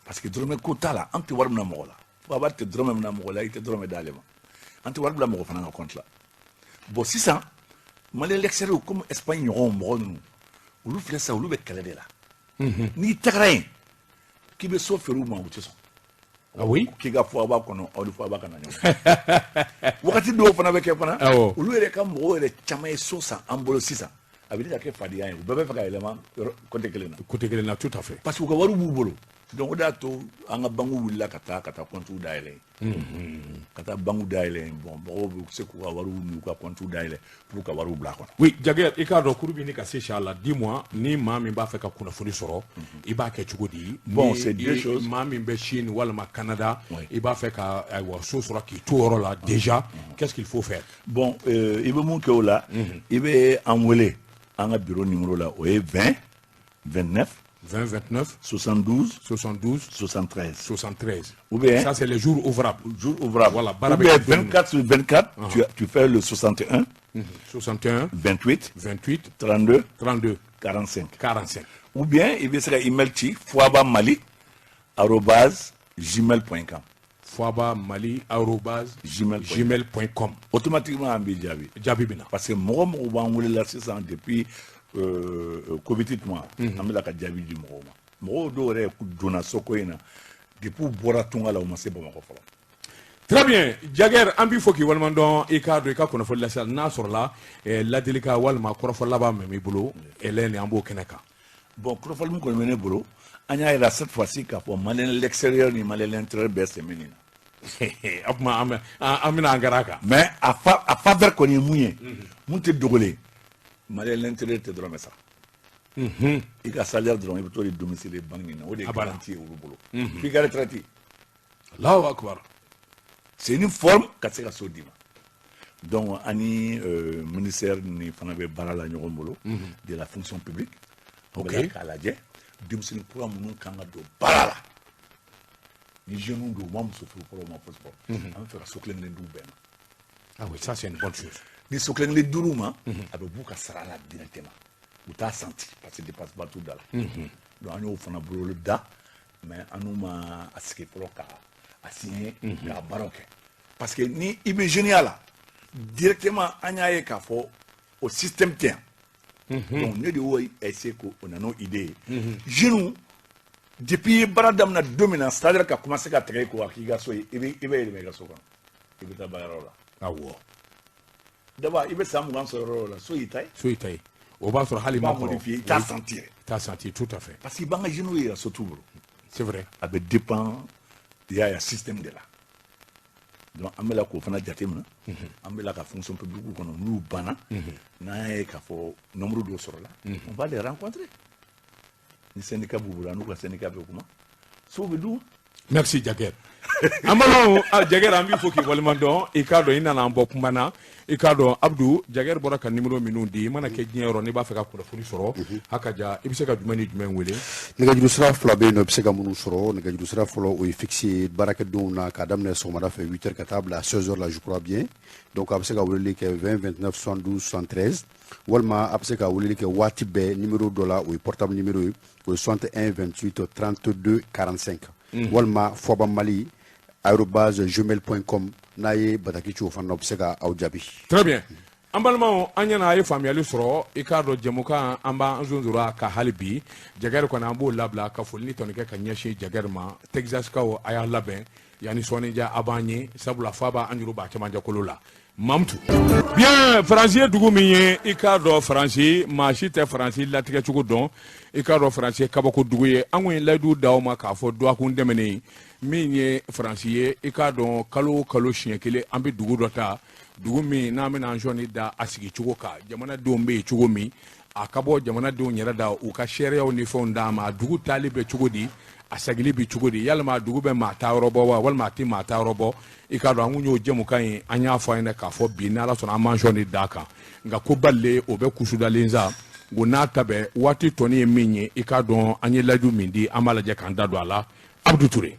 parce que dɔrɔmɛ ko t'a la, an tɛ wari minɛ mɔgɔ la. Fo a b'a tɛ dɔrɔmɛ minɛ mɔgɔ la, i tɛ dɔrɔmɛ d'ale ma, an tɛ wari bila mɔgɔ fana ka compte la. Bon, sisan Malien l'extérieur comme Espagne ɲɔgɔnw, mɔgɔ ninnu, olu filɛ sisan, olu bɛ kɛlɛ de la. N'i tagara yen k'i bɛ so feere u ma, u tɛ sɔn. Ah oui. K'i ka fɔ a b'a kɔnɔ, aw ni fɔ a b'a kana ɲɔgɔn. Wagati dɔw fana bɛ kɛ fana, olu yɛrɛ ka mɔgɔw yɛrɛ caman ye so san an bolo sisan, a bɛ ka kɛ fadenya ye, u bɛɛ bɛ fɛ ka yɛlɛma yɔrɔ côté kelen na. Côté kelen na, tout à fait. Parce que u ka wari b'u bolo. Donc o de y'a to an ka banque wulila ka taa compte dayɛlɛ yen, ka taa banque dayɛlɛ yen. Bon, mɔgɔw bɛ se k'u ka wariw n'u ka compte dayɛlɛ pour ka wariw bila a kɔnɔ. Oui, Jagger, i k'a dɔn kuru bɛ ɲini ka se sa la. Dis-moi, ni maa min b'a fɛ ka kunnafoni sɔrɔ, i b'a kɛ cogo di? Bon, c'est deux choses. Maa min bɛ Chine walima Canada, i b'a fɛ ka, ayiwa, so sɔrɔ k'i to yɔrɔ la déjà, qu'est-ce qu'il faut faire? Bon, i bɛ mun kɛ o la? I bɛ an wele an ka bureau numéro la, o ye 20 29 20 29 72 72 73. 73. Ou bien Ça, c'est les jours ouvrables. Jour ouvrable. Voilà. Ou bien 24 sur 24, tu fais le 61 61 28 28 32 32 45. 45. Ou bien i bɛ se ka email ci foabamali@gmail.com. foabamali@ gmail.com. gmail.com. Automatiquement an b'i jaabi. Jaabi bɛ na. Parce que mɔgɔ mɔgɔ b'an wele la sisan depuis Covid tuma, an bɛ ka jaabi di mɔgɔw ma. Mɔgɔw dɔw yɛrɛ donna soko in na, depuis u bɔra tunga la, u ma se Bamakɔ fɔlɔ. Très bien, Jagger, an b'i fɔ k'i waleɲuman dɔn. I k'a dɔn i ka kunnafoni lase, n'a sɔrɔla ladilikan walima kɔrɔfɔ laban min b'i bolo, Hélène, an b'o kɛnɛ kan. Bon, kɔrɔfɔli min kɔni bɛ ne bolo, an y'a yira cette fois-ci k'a fɔ Malien l'extérieur ni Malien l'intérieur bɛɛ sen bɛ nin na. O tuma an bɛna an gara a kan. Mais a faveur kɔni ye mun ye, mun tɛ dogolen, Malien l'intérieur tɛ dɔrɔmɛ sara. I ka salaire dɔrɔn, i bɛ t'o de domicile banque nin na, o de ye A banna. garantie ye olu bolo f'i ka retraite. Allahu akbar. C'est une forme ka se ka so d'i ma. Donc ani ministère ni fana bɛ baara la ɲɔgɔn bolo, de la fonction publique. Ok. K'a lajɛ denmisɛnnin kura minnu kan ka don baara la, ni jeunes don, u ma muso furu fɔlɔ, u ma fosi fɔ, an bɛ fɛ ka so kelen kelen d'u bɛɛ ma. Ah oui, ça c'est une bonne chose. Ni so kelen kelen dir'u ma, a bɛ b'u ka sara la directement, u t'a senti parce que dépense ba t'u da la. Donc an y'o fana bolo da, mais an n'u ma a sigi fɔlɔ ka a signer k'a baaraw kɛ, parce que ni i bɛ jeunes la directement, an y'a ye k'a fɔ o système tɛ yan. Donc ne de y'o essayer k'o na n'o idée ye. Jeunes, depuis i ye baara daminɛ don min na, c'est à dire ka commencer ka tigɛ i ko a k'i ka so ye, i bɛ yɛlɛma i ka so kɔnɔ, i bɛ taa baarayɔrɔ la. D'abord, i bɛ san 20 sɔrɔ yɔrɔ o la, so y'i ta ye. So y'i ta ye, o b'a sɔrɔ hali i b'a ma kɔrɔ. modifier, i t'a sentir yɛrɛ. I t'a senti, tout à fait. Parce que b'an ka jeunes yɛrɛ, so t'u bolo. C'est vrai. A bɛ dépend i y'a ye système de la. Donc an bɛ la k'o fana jateminɛ, an bɛ la ka fonction publique kɔnɔ, n'u banna, n'an y'a ye k'a fɔ nombre dɔ sɔrɔla, on va les rencontrer. Ni syndicat b'u bolo, an n'u ka syndicat bɛ kuma, sow bɛ d'u ma. Merci Jagger. An balimaw, Jagger, an b'i fo k'i waleɲuman dɔn. I k'a dɔn i nana an bɔ kuma na. I k'a dɔn Abdou, Jagger bɔra ka numéro minnu di, i mana kɛ diɲɛ yɔrɔ n'i b'a fɛ ka kunnafoni sɔrɔ, haka ja, i bɛ se ka jumɛn ni jumɛn wele? Nɛgɛjuru sira fila bɛ yen nɔ, i bɛ se ka minnu sɔrɔ. Nɛgɛjuru sira fɔlɔ, o ye fixe ye baarakɛdenw na, k'a daminɛ sɔgɔmada fɛ 8 heures ka taa bila 16 heures la, je crois bien. Donc a bɛ se ka weleli kɛ 20 29 72 73, walima a bɛ se ka weleli kɛ waati bɛɛ numéro dɔ la, o ye portable numéro ye, o ye 61 28 32 45, walima fɔbamali@gmail.com. N'a ye bataki ci o fana na, o bɛ se ka aw jaabi. Très bien. An balimaw, an ɲɛna a ye faamuyali sɔrɔ. I k'a dɔn jɛmukan an b'an zonsora ka hali bi Jagɛri kɔni, an b'o labila ka foli ni tɔni kɛ ka ɲɛsin Jagɛri ma. Texaskaw, a y'a labɛn yanni sɔɔni a b'an ye, sabula fa b'an juru b'a cɛmancɛ kolo la. Mamutu bien, Faransi ye dugu min ye, i k'a dɔn Faransi, maa si tɛ Faransi latigɛ cogo dɔn. I k'a dɔn Faransi ye kabako dugu ye. An kun ye layidu d'aw ma k'a fɔ dɔgɔkun tɛmɛnen min ye Faransi ye. I k'a dɔn kalo o kalo siɲɛ kelen, an bɛ dugu dɔ ta, dugu min n'an bɛna an sɔnni da a sigi cogo kan, jamanadenw bɛ yen cogo min, a ka bɔ jamanadenw yɛrɛ da, u ka seereyaw ni fɛnw d'a ma. Dugu taali bɛ cogo di? A sagili bɛ cogo di? Yalima dugu bɛ maa ta yɔrɔ bɔ wa, walima a tɛ maa ta yɔrɔ bɔ? I k'a dɔn an kun y'o jɛmukan ye, an y'a fɔ an ɲɛna k'a fɔ bi n'Ala sɔnna an b'an sɔnni d'a kan. Nka ko balilen o bɛ kusudalen sa o n'a ta bɛɛ, waati tɔni ye min ye, i k'a dɔn an ye layidu min di, an b'a lajɛ k'an da don a la. Abudu Ture.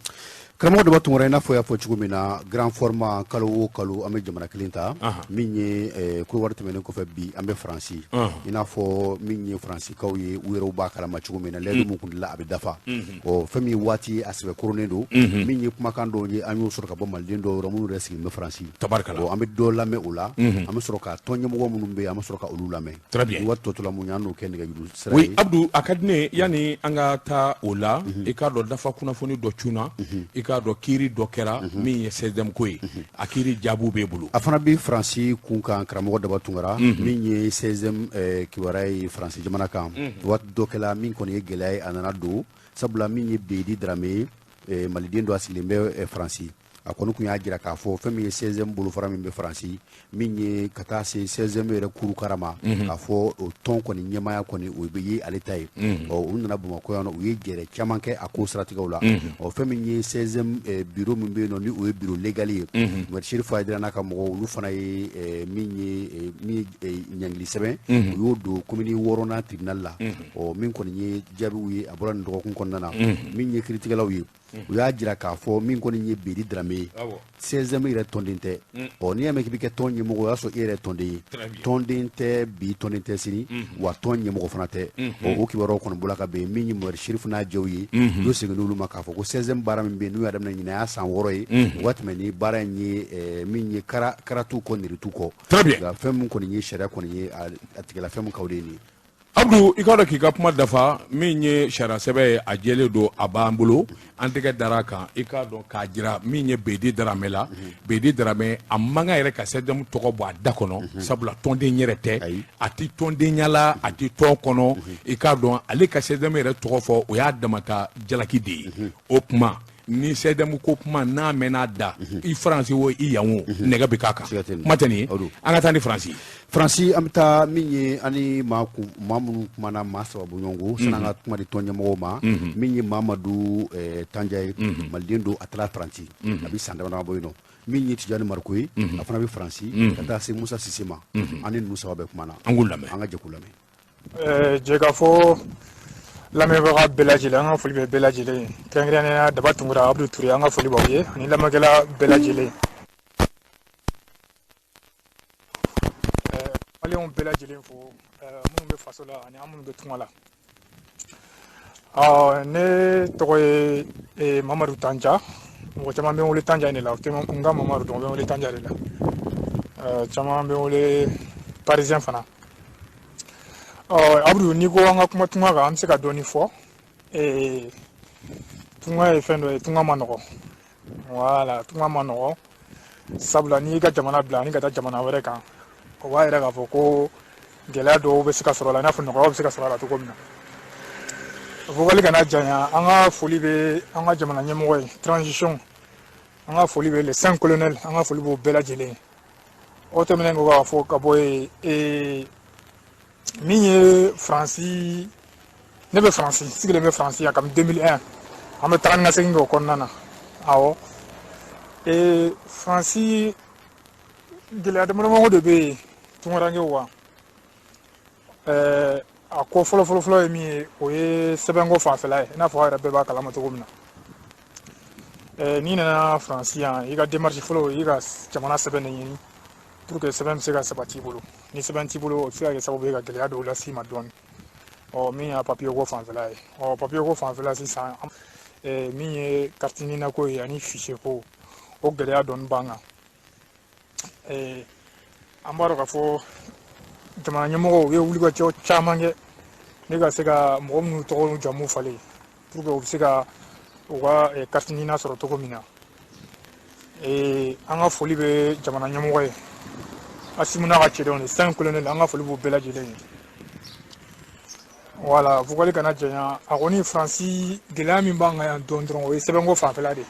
Karamɔgɔ Daba Tunkara, i n'a fɔ y'a fɔ cogo min na, grand format, kalo o kalo an bɛ jamana kelen ta. Min ye Korowari tɛmɛnen kɔfɛ, bi an bɛ Faransi. I n'a fɔ min ye Faransikaw ye, u yɛrɛw b'a kalama cogo min na, layidu min kun dila, a bɛ dafa. Ɔ fɛn min ye waati a sɛbɛ koronnen don, min ye kumakan dɔw ye, an y'o sɔrɔ ka bɔ maliden dɔw yɔrɔ minnu yɛrɛ sigilen bɛ Faransi. Tabarikala. Bon, an bɛ dɔ lamɛn o la, an bɛ sɔrɔ ka tɔn ɲɛmɔgɔ minnu bɛ yen, an bɛ sɔrɔ ka olu lamɛn. Très bien. Ni waati tɔ tora mun ye, an n'o kɛ nɛgɛjuru sira Oui ye. Abdou, a ka di ne ye yanni an ka taa o la, i k'a dɔn dafa kunnafoni dɔ cunna, i k'a dɔn kiiri dɔ kɛra min ye CSDM ko ye, a kiiri jaabiw b'e bolo. A fana bɛ Faransi kun kan, karamɔgɔ Daba Tunkara. Min ye 16e kibaruya ye Faransi jamana kan, waati dɔ kɛla min kɔni ye gɛlɛya ye, a nana don, sabula min ye Beyidi Darame ye, maliden dɔ, a sigilen bɛ Faransi, a kɔni tun y'a jira k'a fɔ fɛn min ye 16e bolofara min bɛ Faransi, min ye ka taa se 16e yɛrɛ kurukara ma, k'a fɔ o tɔn kɔni ɲɛmaaya kɔni, o bɛ ye ale ta ye. Ɔ u nana Bamakɔ yan nɔ, u ye jɛrɛ caman kɛ a ko siratigɛw la. Ɔ fɛn min ye 16e bureau min bɛ yen nɔ, ni o ye bureau légal ye, Maître Chérif Haïdara n'a ka mɔgɔw, olu fana ye min ye ɲangili sɛbɛn, u y'o don commune wɔɔrɔnan tribunal la. Ɔ min kɔni ye jaabiw ye, a bɔra nin dɔgɔkun kɔnɔna na. Min ye kiiritigɛlaw ye, u y'a jira k'a fɔ min kɔni ye Bedi Darame ye, 16e yɛrɛ tɔnden tɛ. Ɔ n'i y'a mɛn k'i bɛ kɛ tɔn ɲɛmɔgɔ, o y'a sɔrɔ e yɛrɛ tɔnden ye. Tɔnden tɛ bi, tɔnden tɛ sini, wa tɔn ɲɛmɔgɔ fana tɛ. Ɔ o kibaruyaw kɔni bɔra ka bɛn. Min ye Maître Chérif n'a jɛw ye, u segin n'olu ma k'a fɔ ko 16e baara min bɛ yen, n'u y'a daminɛ ɲinan y'a san 6 ye, u ka tɛmɛ ni baara in ye, min ye kara karatu kɔ, niritu kɔ. Très bien. Nka fɛn min kɔni ye sariya kɔni ye, a tigɛla fɛn min ka o de ye nin ye. Abdou, i k'a dɔn k'i ka kuma dafa, min ye sariya sɛbɛn ye, a jɛlen don, a b'an bolo, an tɛgɛ dara a kan. I k'a dɔn k'a jira min ye Bedi Darame la, Bedi Darame a man kan yɛrɛ ka CSDM tɔgɔ bɔ a da kɔnɔ, sabula tɔnden yɛrɛ tɛ, a tɛ tɔndenya la, a tɛ tɔn kɔnɔ. I k'a dɔn ale ka CSDM yɛrɛ tɔgɔ fɔ, o y'a damata jalaki de ye. O kuma ni CSDM ko kuma n'a mɛn'a da, i Faransi o, i yan o, nɛgɛ bɛ k'a kan. Kuma tɛ nin ye. An ka taa ni Faransi ye. Faransi, an bɛ taa min ye, ani maa kun maa minnu kumana, maa saba bɔɲɔgɔnko sanni an ka kuma di tɔn ɲɛmɔgɔw ma. Min ye Mamadu Tanja ye, maliden don, a taara Faransi a bɛ san dama dama bɔ yen nɔ. Min ye Tijani Mariko ye, a fana bɛ Faransi, ka taa se Musa Sise ma. An ni ninnu saba bɛɛ kumana. An k'u lamɛn. An ka jɛ k'u lamɛn. Jɛkafɔ Lamɛnbaga bɛɛ lajɛlen, an ka foli bɛ bɛɛ lajɛlen ye, kɛrɛnkɛrɛnnenya Daba Tunkara, Abudu Ture, an ka foli b'aw ye ani lamɛnkɛla bɛɛ lajɛlen, maliyɛnw bɛɛ lajɛlen fo, minnu bɛ faso la ani an minnu bɛ tunga la. Ne tɔgɔ ye Mamadu Tanja. Mɔgɔ caman bɛ n wele Tanja de la, n ka Mamadu dɔn, bɛ n wele Tanja de la. Caman bɛ n wele Parisien fana. Abudu, n'i ko an ka kuma tunga kan, an bɛ se ka dɔɔni fɔ. Tunga ye fɛn dɔ ye, tunga ma nɔgɔ. Voilà, tunga ma nɔgɔ, sabula n'i y'i ka jamana bila ani ka taa jamana wɛrɛ kan, o b'a yira k'a fɔ ko gɛlɛya dɔw bɛ se ka sɔrɔ a la, i n'a fɔ nɔgɔyaw bɛ se ka sɔrɔ a la cogo min na. Vocal kana janya, an ka foli bɛ an ka jamana ɲɛmɔgɔ ye, transition, an ka foli bɛ les cinq colonels, an ka foli b'o bɛɛ lajɛlen ye. O tɛmɛnen kɔ k'a fɔ ka bɔ yen, min ye Faransi, ne bɛ Faransi, sigilen bɛ Faransi yan kabini 2001, an bɛ taga ni ka segin kɛ o kɔnɔna na. Awɔ, Faransi gɛlɛya damadamaw de bɛ yen tunkarankew kan. A ko fɔlɔ fɔlɔ fɔlɔ ye min ye, o ye sɛbɛnko fanfɛla ye, i n'a fɔ aw yɛrɛ bɛɛ b'a kalama cogo min na. N'i nana Faransi yan, i ka démarche fɔlɔ, i ka jamana sɛbɛn de ɲini pour que sɛbɛn bɛ se ka sabati i bolo. Ni sɛbɛn t'i bolo, o bɛ se ka kɛ sababu ye ka gɛlɛya dɔw las'i ma dɔɔni. Ɔ, min y'a papiye ko fanfɛla ye, ɔ, papiye ko fanfɛla sisan, min ye carte NINA ko ye ani fichier ko, o gɛlɛya dɔɔni b'an kan. An b'a dɔn k'a fɔ jamana ɲɛmɔgɔw ye wulikajɔ caman kɛ ne ka se ka mɔgɔ minnu tɔgɔ n'u jamu falen pour que u bɛ se ka u ka carte NINA sɔrɔ cogo min na. An ka foli bɛ jamana ɲɛmɔgɔ ye, Assimi n'a ka cɛdenw de, cinq colonels, an ka foli b'u bɛɛ lajɛlen ye. Voilà, vocal kana janya. A kɔni, Faransi gɛlɛya min b'an kan yan dɔn dɔrɔn, o ye sɛbɛnko fanfɛla de ye.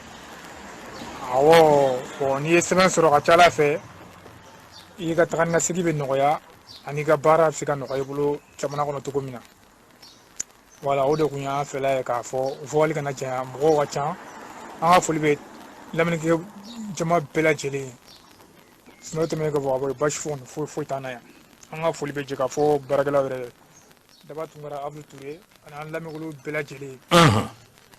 Awɔ, bon, n'i ye sɛbɛn sɔrɔ, ka ca ala fɛ, i ka taga ni ka segin bɛ nɔgɔya ani ka baara bɛ se ka nɔgɔya i bolo jamana kɔnɔ cogo min na. Voilà, o de kun y'an fɛla ye k'a fɔ. Vocal kana janya, mɔgɔw ka ca. An ka foli bɛ lamɛnnikɛ jama bɛɛ lajɛlen ye. N'o tɛmɛnen kɔfɛ ka bɔ yen, basi foyi foyi foyi t'an na yan. An ka foli bɛ jɛ k'a fɔ baarakɛlaw yɛrɛ ye, Daba Tunkara, Abudu Ture ani an lamɛnnikɛlaw bɛɛ lajɛlen.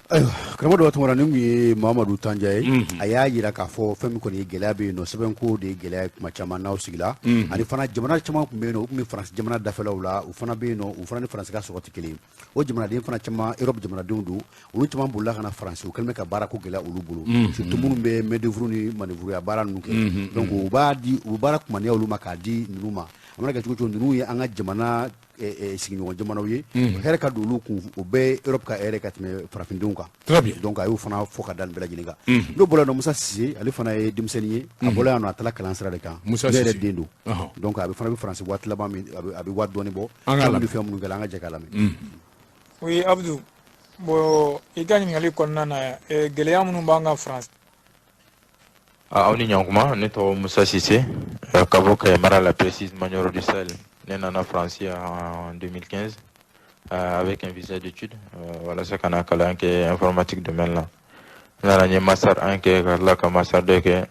Ayiwa, karamɔgɔ Daba Tunkara, nin tun ye Mamadu Tanja ye. A y'a yira k'a fɔ fɛn min kɔni ye gɛlɛya bɛ yen nɔ, sɛbɛnko de ye gɛlɛya ye kuma caman n'aw sigila. Ani fana, jamana caman tun bɛ yen nɔ, u tun bɛ Faransi jamana dafɛlaw la, u fana bɛ yen nɔ, u fana ni Faransi ka sɔrɔ tɛ kelen ye. O jamanaden fana caman, Europe jamanadenw don, olu caman bolila ka na Faransi, u kɛlen bɛ ka baara ko gɛlɛya olu bolo, surtout minnu bɛ main d'œuvre ni manœuvre baara ninnu kɛ. Donc u b'a di, u bɛ baara kumaniya olu ma k'a di ninnu ma. A mana kɛ cogo cogo, ninnu ye an ka jamana sigiɲɔgɔn jamanaw ye, hɛrɛ ka don olu kun, o bɛɛ Europe ka hɛrɛ ka tɛmɛ farafindenw kan. Très bien. Donc a y'o fana fɔ ka da nin bɛɛ lajɛlen kan. N'o bɔra yen nɔ, Musa Sise, ale fana ye denmisɛnnin ye, a bɔra yan nɔ, a taara kalan sira de kan. Musa Ne yɛrɛ Sise. den don. Donc a bɛ fana bɛ Faransi waati laban min, a bɛ waati dɔɔni bɔ. An k'a Fɛn lamɛn. minnu ni fɛn minnu kɛra, an ka jɛ k'a lamɛn. Oui, Abdou, bon, i ka ɲininkali kɔnɔna na, gɛlɛya minnu b'an kan France. Aw ni ɲankuma, ne tɔgɔ Musa Sise, ka bɔ Kayi mara la, précisément Nioro du Sahel. Ne nana Faransi en 2015 avec un visa d'études, walasa ka na kalan kɛ informatique domaine la. N nana, n ye master 1 kɛ, ka tila ka master 2 kɛ,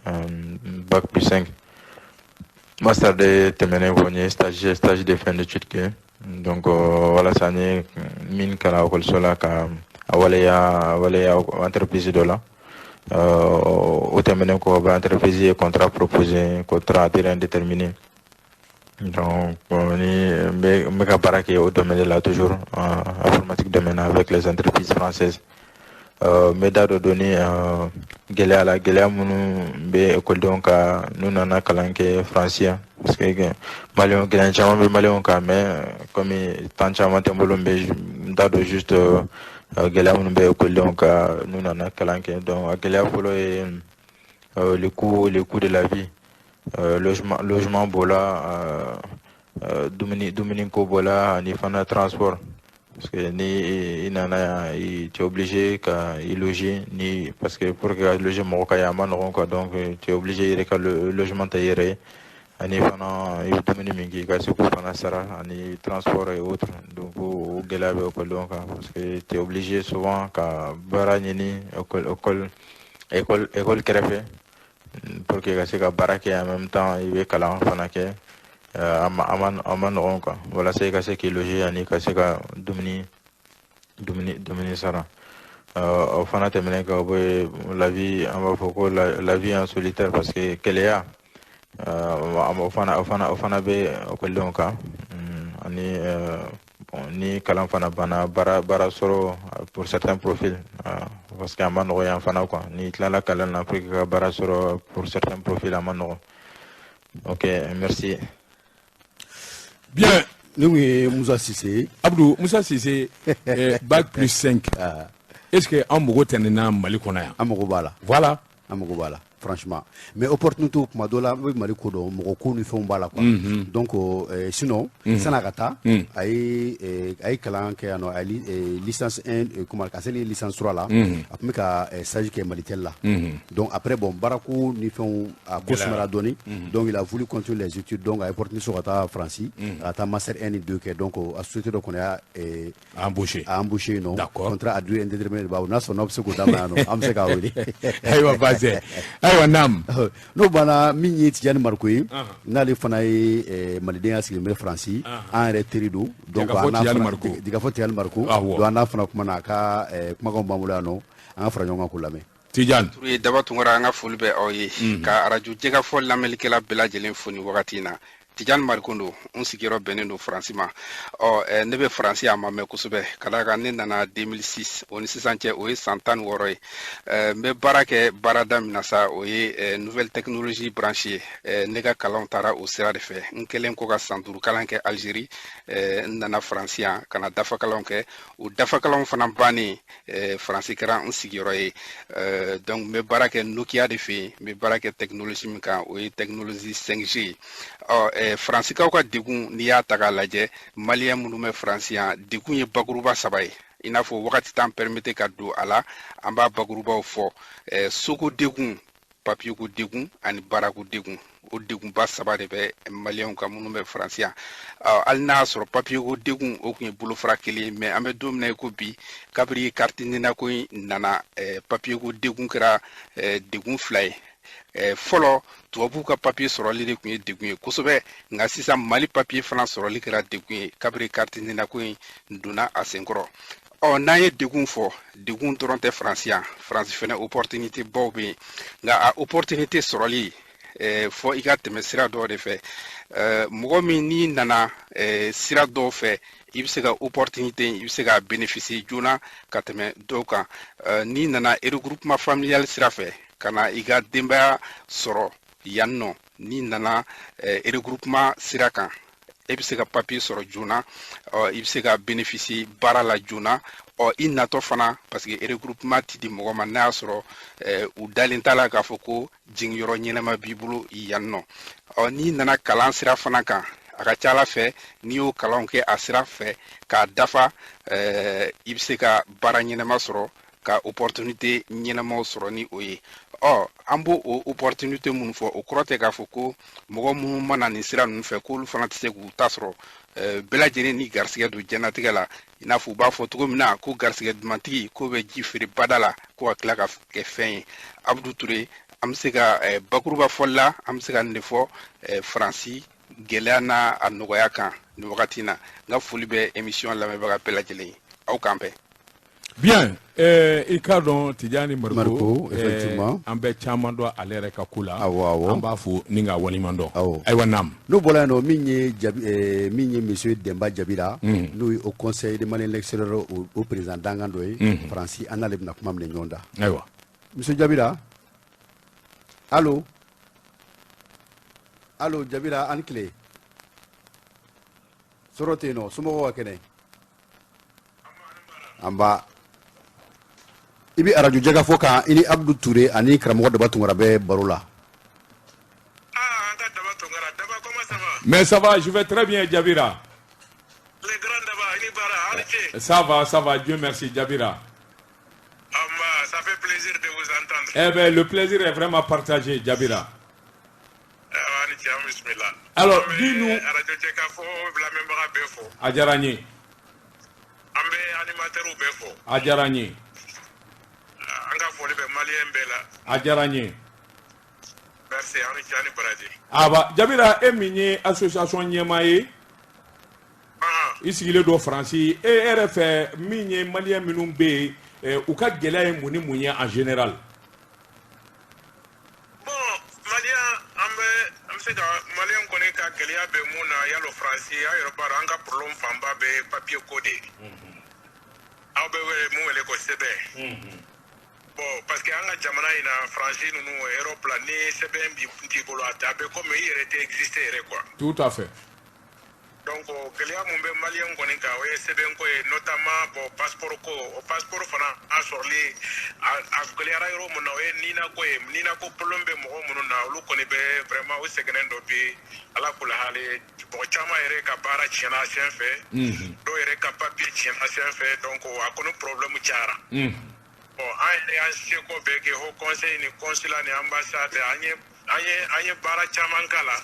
bac plus 5. Master 2 tɛmɛnen kɔ, n ye stage de fin d'études kɛ. Donc walasa n ye min kalan ekɔliso la, ka a waleya entreprise dɔ la. O tɛmɛnen kɔ, ba entreprise ye contrat proposé, contrat à durée indéterminée. Donc ni n bɛ ka baara kɛ o domaine de la toujours, informatique domaine, avec les entreprises françaises. N bɛ da dɔ dɔɔni gɛlɛya la, gɛlɛya minnu bɛ ekɔlidenw kan n'u nana kalan kɛ Faransi yan, parce que maliyɛnw, gɛlɛya caman bɛ maliyɛnw kan, mais comme temps caman tɛ n bolo, n bɛ n da don juste gɛlɛya minnu bɛ ekɔlidenw kan n'u nana kalan kɛ. Donc a gɛlɛya fɔlɔ ye le coût de la vie, logement b'o la, dumuni ko b'o la, ani fana transport, parce que ni i nana yan, tu es obligé ka i loger ni, parce que pour que ka loger mɔgɔ ka yan, a ma nɔgɔn quoi. Donc tu es obligé i yɛrɛ ka logement ta i yɛrɛ ye, ani fana i bɛ dumuni min kɛ, i ka se k'o fana sara, ani transport et autres. Donc o gɛlɛya bɛ ekɔlidenw kan, parce que tu es obligé souvent ka baara ɲini école kɛrɛfɛ pour que ka se ka baara kɛ, en même temps i bɛ kalan fana kɛ. A ma nɔgɔn quoi, walasa i ka se k'i loger ani ka se ka dumuni Dumuni sara. O fana tɛmɛnen ka bɔ yen, la vie, an b'a fɔ ko la vie en solitaire, parce que keleya o fana bɛ ekɔlidenw kan. Ani bon, ni kalan fana banna, baara sɔrɔ pour certains profils, parce que a ma nɔgɔ yan fana quoi. N'i tilala kalan na, pour que ka baara sɔrɔ pour certains profils, a ma nɔgɔ. Ok, merci. Bien. Ne kun ye Musa Sise. Abdou Musa Sise, bac plus 5, est-ce que an mago tɛ nin na Mali kɔnɔ yan? An mago b'a la. Voilà. An mago b'a la franchement, mais opportunité, kuma dɔ la, an bɛ Mali ko dɔn, mɔgɔ ko ni fɛnw b'a la quoi. Donc sinon, san'a ka taa, a ye kalan kɛ yan nɔ, a ye licence 1, comment, ka se licence 3 la, a tun bɛ ka stage kɛ Malitel la. Donc après, bon, baarako ni fɛnw, a ko sumayara dɔɔni, donc il a voulu continuer les études. Donc a ye opportunité sɔrɔ ka taa Faransi, ka taa master 1 ni 2 kɛ. Donc a société dɔ kɔnɔ y'a embauché. A embauché yen nɔ. D'accord. Contrat à durée indéterminée de b'a bolo. N'a sɔnna, aw bɛ se k'o d'a ma yan nɔ, an bɛ se k'a wele. Ayiwa, baasi tɛ. Ayiwa, naam. N'o banna, min ye Tijani Mariko ye, n'ale fana ye malidenya sigilen bɛ Faransi, an yɛrɛ teri don. Donc an n'a fana Jigafɔ Tijani Mariko, donc an n'a fana kumana, a ka kumakanw b'an bolo yan nɔ, an ka fara ɲɔgɔn kan k'o lamɛn. Tijani. Ture Daba Tunkara, an ka foli bɛ aw ye, ka arajo Jɛgɛfɔ lamɛnlikɛla bɛɛ lajɛlen fo nin wagati in na. Tijani Mariko don, n sigiyɔrɔ bɛnnen don Faransi ma. Ɔ ne bɛ Faransi a ma mɛn kosɛbɛ, ka d'a kan ne nana 2006, o ni sisan cɛ, o ye san 16 ye. N bɛ baara kɛ baarada min na sa, o ye nouvelle technologie branche ye. Ne ka kalanw taara o sira de fɛ. N kɛlen kɔ ka san 5 kalan kɛ Algérie, n nana Faransi yan ka na dafakalanw kɛ. O dafakalanw fana bannen, Faransi kɛra n sigiyɔrɔ ye. Donc n bɛ baara kɛ Nokia de fɛ yen. N bɛ baara kɛ technologie min kan, o ye technologie 5G ye. Ɔ Faransikaw ka degun, n'i y'a ta k'a lajɛ, maliyɛn minnu bɛ Faransi yan, degun ye bakuruba saba ye. I n'a fɔ wagati t'an permettre ka don a la, an b'a bakurubaw fɔ: soko degun, papiye ko degun ani baarako degun. O degunba saba de bɛ maliyɛnw kan minnu bɛ Faransi yan. Hali n'a y'a sɔrɔ papiye ko degun, o tun ye bolofara kelen ye, mais an bɛ don min na i ko bi, kabiri carte NINA ko in nana, papiye ko degun kɛra degun fila ye. Fɔlɔ, tubabuw ka papiye sɔrɔli de tun ye degun ye kosɛbɛ, nka sisan Mali papiye fana sɔrɔli kɛra degun ye kabiri carte NINA ko in donna a senkɔrɔ. Ɔ n'an ye degun fɔ, degun dɔrɔn tɛ Faransi yan. Faransi fɛnɛ, opportunité baw bɛ yen, nka a opportunité sɔrɔli, fɔ i ka tɛmɛ sira dɔw de fɛ. Mɔgɔ min n'i nana sira dɔw fɛ, i bɛ se ka opportunité, i bɛ se ka bénéficier joona ka tɛmɛ dɔw kan. N'i nana regroupement familial sira fɛ, ka na i ka denbaya sɔrɔ yan nɔ, n'i nana regroupement sira kan, e bɛ se ka papier sɔrɔ joona, ɔ i bɛ se ka bénéficier baara la joona. Ɔ i natɔ fana, parce que regroupement ti di mɔgɔ ma n'a y'a sɔrɔ u dalen t'a la k'a fɔ ko jigiyɔrɔ ɲɛnama b'i bolo yan nɔ. Ɔ n'i nana kalan sira fana kan, a ka ca ala fɛ, n'i y'o kalanw kɛ a sira fɛ k'a dafa, i bɛ se ka baara ɲɛnama sɔrɔ, ka opportunité ɲɛnamaw sɔrɔ ni o ye. Ɔ an b'o o opportunité minnu fɔ, o kɔrɔ tɛ k'a fɔ ko mɔgɔ minnu mana nin sira ninnu fɛ, k'olu fana tɛ se k'u ta sɔrɔ. Bɛɛ lajɛlen ni garisɛgɛ don diɲɛlatigɛ la. I n'a fɔ u b'a fɔ cogo min na ko garisɛgɛ dumantigi k'o bɛ ji feere bada la, ko ka tila ka kɛ fɛn ye. Abudu Ture, an bɛ se ka bakuruba fɔli la, an bɛ se ka nin de fɔ Faransi gɛlɛya n'a a nɔgɔya kan nin wagati in na. N ka foli bɛ émission lamɛnbaga bɛɛ lajɛlen ye. Aw k'an bɛn. Bien, i k'a dɔn Tijani Mariko, Mariko, effectivement. An bɛ caman dɔn ale yɛrɛ ka ko la. Awɔ, awɔ. An b'a fo ni k'a waleɲuman dɔn. Awɔ. Ayiwa, naam. N'o bɔra yen nɔ, min ye jabi min ye monsieur Denba Jabira, n'o ye au conseil de Malien l'extérieur o président dangan dɔ ye Faransi, an n'ale bɛna kuma minɛ ɲɔgɔn da. Ayiwa. Monsieur Jabira, allo, allo, Jabira, an tile. Sɔrɔ tɛ yen nɔ, somɔgɔw ka kɛnɛ? An ba i bɛ arajo Jɛgɛfɔ kan, i ni Abudu Ture ani karamɔgɔ Daba Tunkara bɛ baro la. Ah, an ka Daba Tunkara. Daba, comment ça va? Mais ça va, je vais très bien, Jabira. Le grand Daba, i ni baara, aw ni ce. Ça va, ça va, Dieu merci, Jabira. Amba, ça fait plaisir de vous entendre. Eh ben, le plaisir est vraiment partagé, Jabira. Ah, aw ni ce, an bismillah. Alors, An bɛ dis-nous- Radio Jɛkafɔ lamɛnbaga bɛɛ fo. A diyara n ye. An bɛ animateurs bɛɛ fo. A diyara n ye. An ka foli bɛ maliyɛn bɛɛ la. A diyara n ye. Merci, aw ni ce, aw ni baraji. Aba, Jabira, e min ye association ɲɛmaa ye, Ah, I sigilen don Faransi. E yɛrɛ fɛ, min ye maliyɛn minnu bɛ yen, u ka gɛlɛya ye mun ni mun ye en général? Bon, maliyɛn, an bɛ se ka maliyɛn kɔni ka gɛlɛya bɛ mun na yalo Faransi, a yɛrɛ b'a dɔn, an ka problème fanba bɛ papier ko de ye. Aw bɛ wele mun wele ko sɛbɛn. Bon, parce que an ka jamana in na, Faransi ninnu, Europe la, ni sɛbɛn t'i bolo, a bɛ komi i yɛrɛ tɛ exister yɛrɛ quoi. Tout à fait. Donc gɛlɛya mun bɛ maliyɛn kɔni kan, o ye sɛbɛn ko ye, notamment bon, passeport ko. O passeport fana a sɔrɔli a gɛlɛyara yɔrɔ mun na, o ye NINA ko ye. NINA ko problème bɛ mɔgɔ minnu na, olu kɔni bɛ vraiment u sɛgɛnnen dɔ bi. Ala k'u lahali, mɔgɔ caman yɛrɛ ka baara tiɲɛna a sen fɛ, dɔw yɛrɛ ka papier tiɲɛna a sen fɛ. Donc a kɔni problème cayara. Bon, an yɛrɛ y'an seko bɛɛ kɛ, haut conseil ni consulat ni ambassade, an ye baara caman k'a la,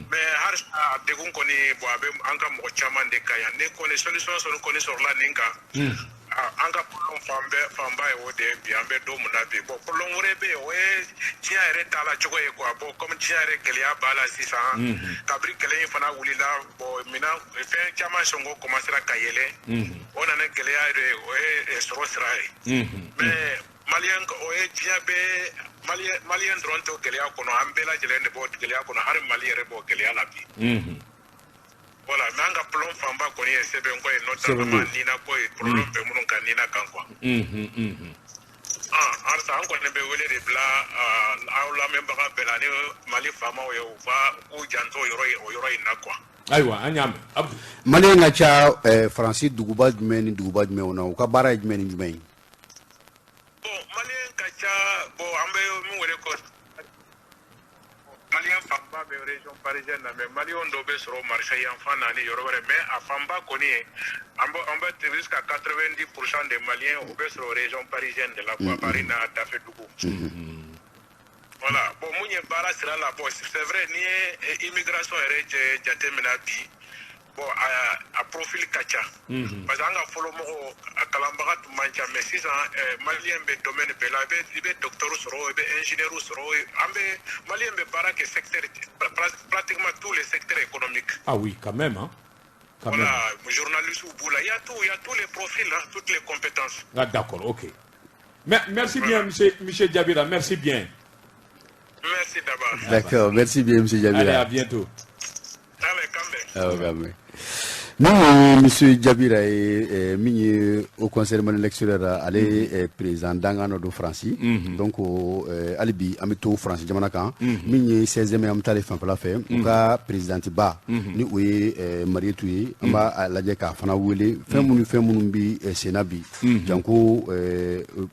mais halisa a degun kɔni, bon, a bɛ an ka mɔgɔ caman de kan yan. Ne kɔni solution sɔrɔ kɔni sɔrɔla nin kan, an ka problème fan bɛɛ fanba ye o de ye bi, an bɛ don min na bi. Bon, problème wɛrɛ bɛ yen, o ye diɲɛ yɛrɛ t'a la cogo ye quoi. Bon, comme diɲɛ yɛrɛ gɛlɛya b'a la sisan, kabiri kɛlɛ in fana wulila, bon, minan fɛn caman sɔngɔ commencera ka yɛlɛ. O nana gɛlɛya yɛrɛ, o ye sɔrɔ sira ye. Mais maliyɛn, o ye diɲɛ bɛɛ, maliyɛn dɔrɔn tɛ gɛlɛya kɔnɔ, an bɛɛ lajɛlen de b'o gɛlɛya kɔnɔ, hali Mali yɛrɛ b'o gɛlɛya la bi. Voilà, mais an ka problème fanba kɔni ye sɛbɛn ko ye, notamment NINA ko ye, problème bɛ minnu kan NINA kan quoi. Ah, halisa an kɔni bɛ wele de bila aw lamɛnbaga bɛɛ la ni Mali faamaw ye, u ka k'u janto o yɔrɔ in na quoi. Ayiwa, an y'a mɛn, Abdou. Maliyɛn ka ca Faransi duguba jumɛn ni duguba jumɛnw na? U ka baara ye jumɛn ni jumɛn ye? Bon, maliyɛn ka ca. Bon, an bɛ min wele ko maliyɛn fanba bɛ région parisienne na, mais maliyɛn dɔw bɛ sɔrɔ Marseille yan fan na ni yɔrɔ wɛrɛ, mais a fanba kɔni ye, an bɛ jusqu'à 90 % des Maliens, u bɛ sɔrɔ région parisienne de la quoi, Paris n'a dafɛ dugu. Voilà. Bon, mun ye baara sira la, bon, c'est vrai, n'i ye immigration yɛrɛ jateminɛ bi, bon, a profil ka ca, parce que an ka fɔlɔ mɔgɔw, a kalanbaga tun man ca, mais sisan maliyɛn bɛ domaine bɛɛ la. I bɛ docteur sɔrɔ, i bɛ ingénieur sɔrɔ, an bɛ maliyɛn bɛ baara kɛ secteur, pratiquement tous les secteurs économiques. Ah oui, quand même, hein. Quand voilà, même. Journaliste b'u la, il y a tout, il y a tous les profils, hein, toutes les compétences. Ah d'accord, ok. Merci bien, monsieur Diabira, merci bien. Merci d'abord. D'accord, merci bien, monsieur Diabira. Allez, à bientôt. Allez, quand même. Awɔ, k'an bɛn. Min ye monsieur Jabira ye, min ye haut conseil malien l'extérieur, ale ye président dangan dɔ don Faransi. Donc hali bi an bɛ to Faransi jamana kan. Min ye 16e ye, an bɛ taa ale fanfɛla fɛ, u ka présidente ba ni o ye Marietou ye, an b'a lajɛ k'a fana wele. Fɛn minnu bi senna bi, janko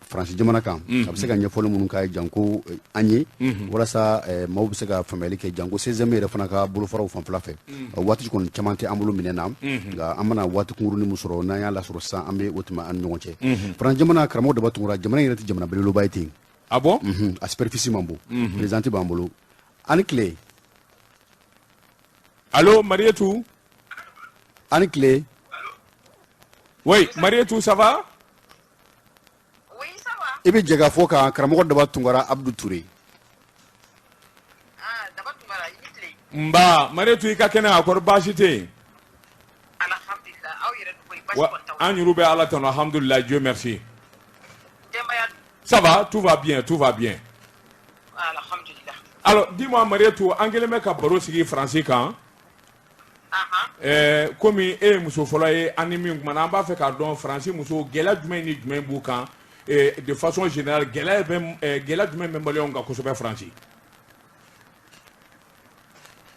Faransi jamana kan, a bɛ se ka ɲɛfɔli minnu k'a ye, janko an ye, walasa maaw bɛ se ka faamuyali kɛ, janko 16e yɛrɛ fana ka bolofaraw fanfɛla fɛ. Waati kɔni caman tɛ an bolo minɛ na, nka an bɛna waati kunkurunin min sɔrɔ, n'an y'a lasɔrɔ sisan, an bɛ o tɛmɛ an ni ɲɔgɔn cɛ. Faransi jamana, karamɔgɔ Daba Tunkara, jamana in yɛrɛ tɛ jamana belebeleba ye ten. Ah bon? A superficie man bon. Présidente b'an bolo. Ani tile. Allo, Marietou. Ani tile. Oui, Marietou, ça va? Oui, ça va. I bɛ jɛ ka fɔ kan karamɔgɔ Daba Tunkara, Abdou Touré. Ah, Daba Tunkara, i ni tile. Nba, Marietou, i ka kɛnɛ, a kɔrɔ baasi tɛ yen? Alhamdulillah, aw yɛrɛ dun ko baasi Wa kɔni t'aw la? An yɛrɛ bɛ Ala tanu, alhamdulillah, Dieu merci. Denbaya dun? Ça va, tout va bien, tout va bien. Alhamdulillah. Alors, dis-moi, Marietou, an kɛlen bɛ ka baro sigi Faransi kan. Komi e ye muso fɔlɔ ye an ni min kumana, an b'a fɛ k'a dɔn Faransi muso, gɛlɛya jumɛn ni jumɛn b'u kan, de façon générale, gɛlɛya jumɛn bɛ maliyɛnw kan kosɛbɛ Faransi?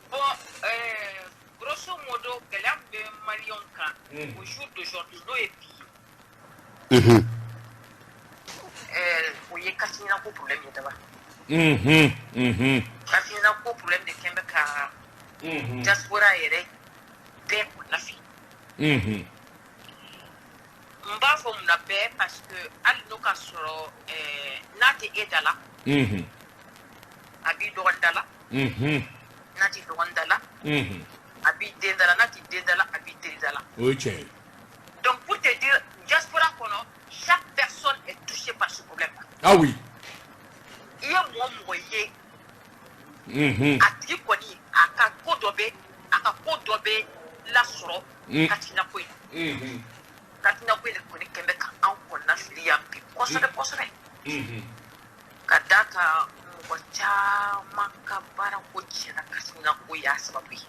Bon, grosso modo, gɛlɛya min bɛ maliyɛnw kan au jour d'aujourd'hui, n'o ye bi ye, o ye carte NINA ko problème ye, Daba. Carte NINA ko problème de kɛn bɛ ka diaspora yɛrɛ bɛɛ kunnafi. N b'a fɔ mun na bɛɛ? Parce que hali n'o ka sɔrɔ n'a tɛ e da la, a b'i dɔgɔnin da la. N'a t'i dɔgɔnin da la, a b'i den da la. N'a t'i den da la, a b'i teri da la. O ye tiɲɛ ye. Donc pour te dire, diaspora kɔnɔ, chaque personne est touchée par ce problème là. Ah oui. I ye mɔgɔ mɔgɔ ye, a tigi kɔni, a ka ko dɔ bɛ lasɔrɔ carte NINA ko in. Carte NINA ko in de kɔni kɛn bɛ ka anw kɔnɔna fili yan bi kosɛbɛ kosɛbɛ. Ka d'a kan mɔgɔ caman ka baara ko tiɲɛna carte NINA ko y'a sababu ye.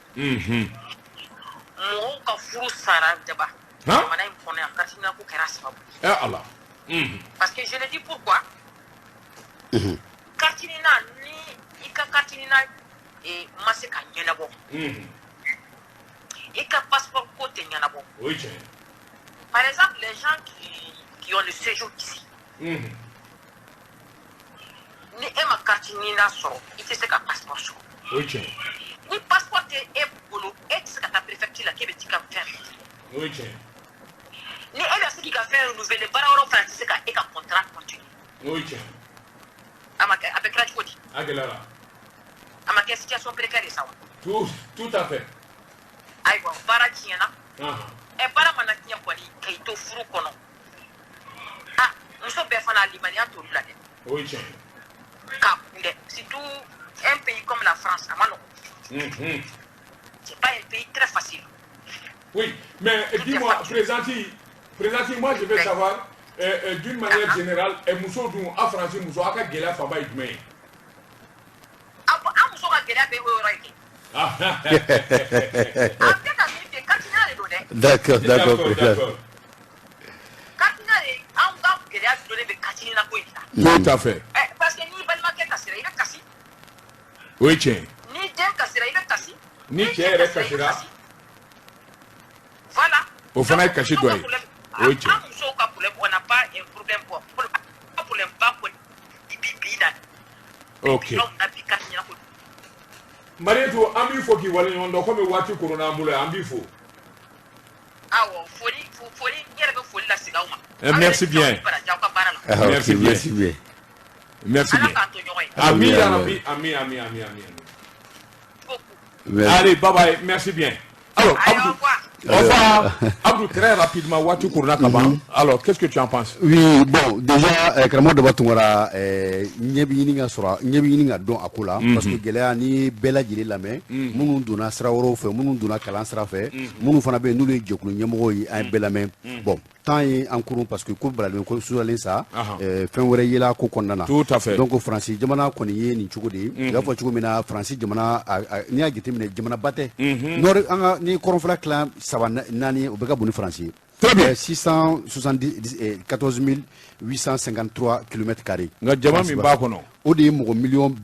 Mɔgɔw ka furu sara daba. Jamana in kɔnɔ yan carte NINA ko kɛra a sababu ye. Eh Ala. Parce que je le dis pourquoi. Carte NINA ni i ka carte NINA ma se ka ɲɛnabɔ. I ka passeport ko tɛ ɲɛnabɔ. O ye tiɲɛ ye. Par exemple, les gens qui ont le séjour ici. Ni e ma carte NINA sɔrɔ, i tɛ se ka passeport sɔrɔ. O ye tiɲɛ ye. Ni passeport tɛ e bolo, e tɛ se ka taa préfecture la k'e bɛ t'i ka fɛn renouveler. O ye tiɲɛ ye. Ni e bɛ se k'i ka fɛn renouveler, baara wɛrɛw fana tɛ se ka e ka contrat continuer. O ye tiɲɛ ye. A ma kɛ, a bɛ kɛra cogo di? A gɛlɛyara. A ma kɛ situation précaire ye sa wa? Tout à fait. Ayiwa, baara tiɲɛna. Ɛ baara mana tiɲɛ kɔni k'i to furu kɔnɔ. Ah, muso bɛɛ fana limaniya t'olu la dɛ. O ye tiɲɛ ye. K'a kun dɛ, surtout un pays comme la France, a ma nɔgɔn. C'est pas un pays très facile. Oui, mais dis-moi, présidente, moi je veux savoir, d'une manière générale, muso dun, a Faransi muso, a ka gɛlɛya fanba ye jumɛn ye? An muso ka gɛlɛya bɛɛ y'o yɔrɔ ye kɛ. An bɛ ka min fɛ, carte NINA de don dɛ. D'accord, président. Carte NINA de, an ka gɛlɛya dulonnen bɛ carte NINA ko in de la. Tout à fait. Parce que n'i balimakɛ kasira, i bɛ kasi. O ye tiɲɛ ye. Ni den kasira, i bɛ kasi. Ni cɛ yɛrɛ kasira. Voilà. O fana ye kasi dɔ ye. O ye tiɲɛ. An musow ka problème, on n'a pas un problème quoi. Problème ba kɔni bi bi na. Ok. Donc na bi carte NINA ko. Marietou, an b'i fo k'i waleɲuman dɔn komi waati koronna an bolo yan, an b'i fo. Awɔ, foli foli n yɛrɛ bɛ foli lase aw ma. Merci bien. Baraji aw ka baara la. Merci bien. Merci bien. Merci Ala bien. k'an to ɲɔgɔn ye. Ami ya Rabbi, ami, ami, ami, ami, ami. Merci. Allez, bye bye, merci bien. Alors, Allez, Abdou, au revoir. au revoir. Abdou, très rapidement, waati koronna ka ban. Alors, qu'est-ce que tu en penses? Oui, bon, déjà, karamɔgɔ Daba Tunkara, ɲɛ bɛ ɲini ka sɔrɔ, ɲɛ bɛ ɲini ka dɔn a ko la, parce que gɛlɛya ni bɛɛ lajɛlen lamɛn, minnu donna sira wɛrɛw fɛ, minnu donna kalan sira fɛ, minnu fana bɛ yen n'olu ye jɛkulu ɲɛmɔgɔw ye, an ye bɛɛ lamɛn. Bon, temps ye an kurun parce que ko bilalen ko suyalen sa, fɛn wɛrɛ yela ko kɔnɔna na. Tout à fait. Donc Faransi jamana kɔni ye nin cogo de ye. I b'a fɔ cogo min na Faransi jamana, n'i y'a jateminɛ jamanaba tɛ. Nord an ka ni kɔrɔnfɛla tilan saba naani, o bɛɛ ka bon ni Faransi ye. Très bien. 674 853 kilomètres carrés. Nka jama min b'a kɔnɔ. O de ye mɔgɔ miliyɔn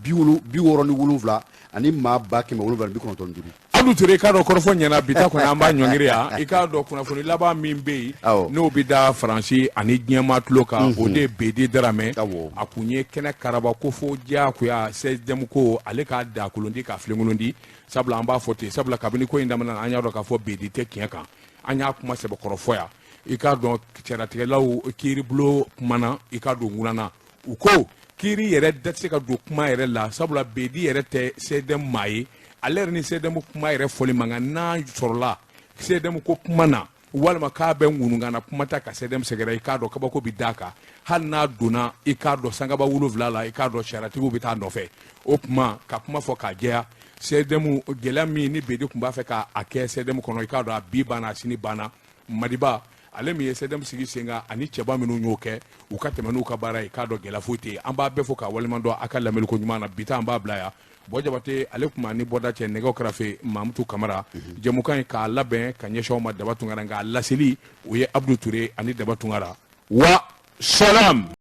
67 ani maa 795. Abdou Touré, i k'a dɔn kɔrɔfɔ ɲɛna bi ta kɔni an b'a ɲɔngiri yan. I k'a dɔn kunnafoni laban min bɛ yen n'o bɛ da Faransi ani diɲɛmaa tulo kan, o de ye Bedi Daramɛ. A kun ye kɛnɛ karaba ko fo diyagoya CSDM ko ale k'a da kolon di k'a filenkolon di, sabula an b'a fɔ ten, sabula kabini ko in daminɛ an y'a dɔn k'a fɔ Bedi tɛ tiɲɛ kan. An y'a kuma sɛbɛkɔrɔ fɔ yan. I k'a dɔn sariyatigɛlaw kiiribulon kumana, i k'a dɔn ŋunana u ko kiiri yɛrɛ da tɛ se ka don kuma yɛrɛ la, sabula Bedi yɛrɛ tɛ CSDM maa ye. Ale yɛrɛ ni CSDM kuma yɛrɛ fɔli man kan n'a sɔrɔla CSDM ko kuma na walima k'a bɛ ŋunuŋana kuma ta ka CSDM sɛgɛrɛ. I k'a dɔn kabako bɛ d'a kan hali n'a donna, i k'a dɔn sankaba 7 la, i k'a dɔn sariyatigiw bɛ taa nɔfɛ. O tuma ka kuma fɔ k'a jɛya, CSDM gɛlɛya min ni Bedi tun b'a fɛ k'a kɛ CSDM kɔnɔ, i k'a dɔn a bi banna, a sini banna. Madiba ale min ye CSDM sigi sen kan ani cɛba minnu y'o kɛ, u ka tɛmɛ n'u ka baara ye, k'a dɔn gɛlɛya foyi tɛ yen. An b'a bɛɛ fo k'a waleɲuman dɔn a ka lamɛnni ko ɲuman na. Bi ta an b'a bila yan. Bɔ Jabate ale tun b'a ni bɔda cɛ nɛgɛw kɛrɛfɛ, Mamutu Kamara jɛmukan in k'a labɛn ka ɲɛsin aw ma Daba Tunkara, nka a laseli o ye Abdou Touré ani Daba Tunkara. Wa salam.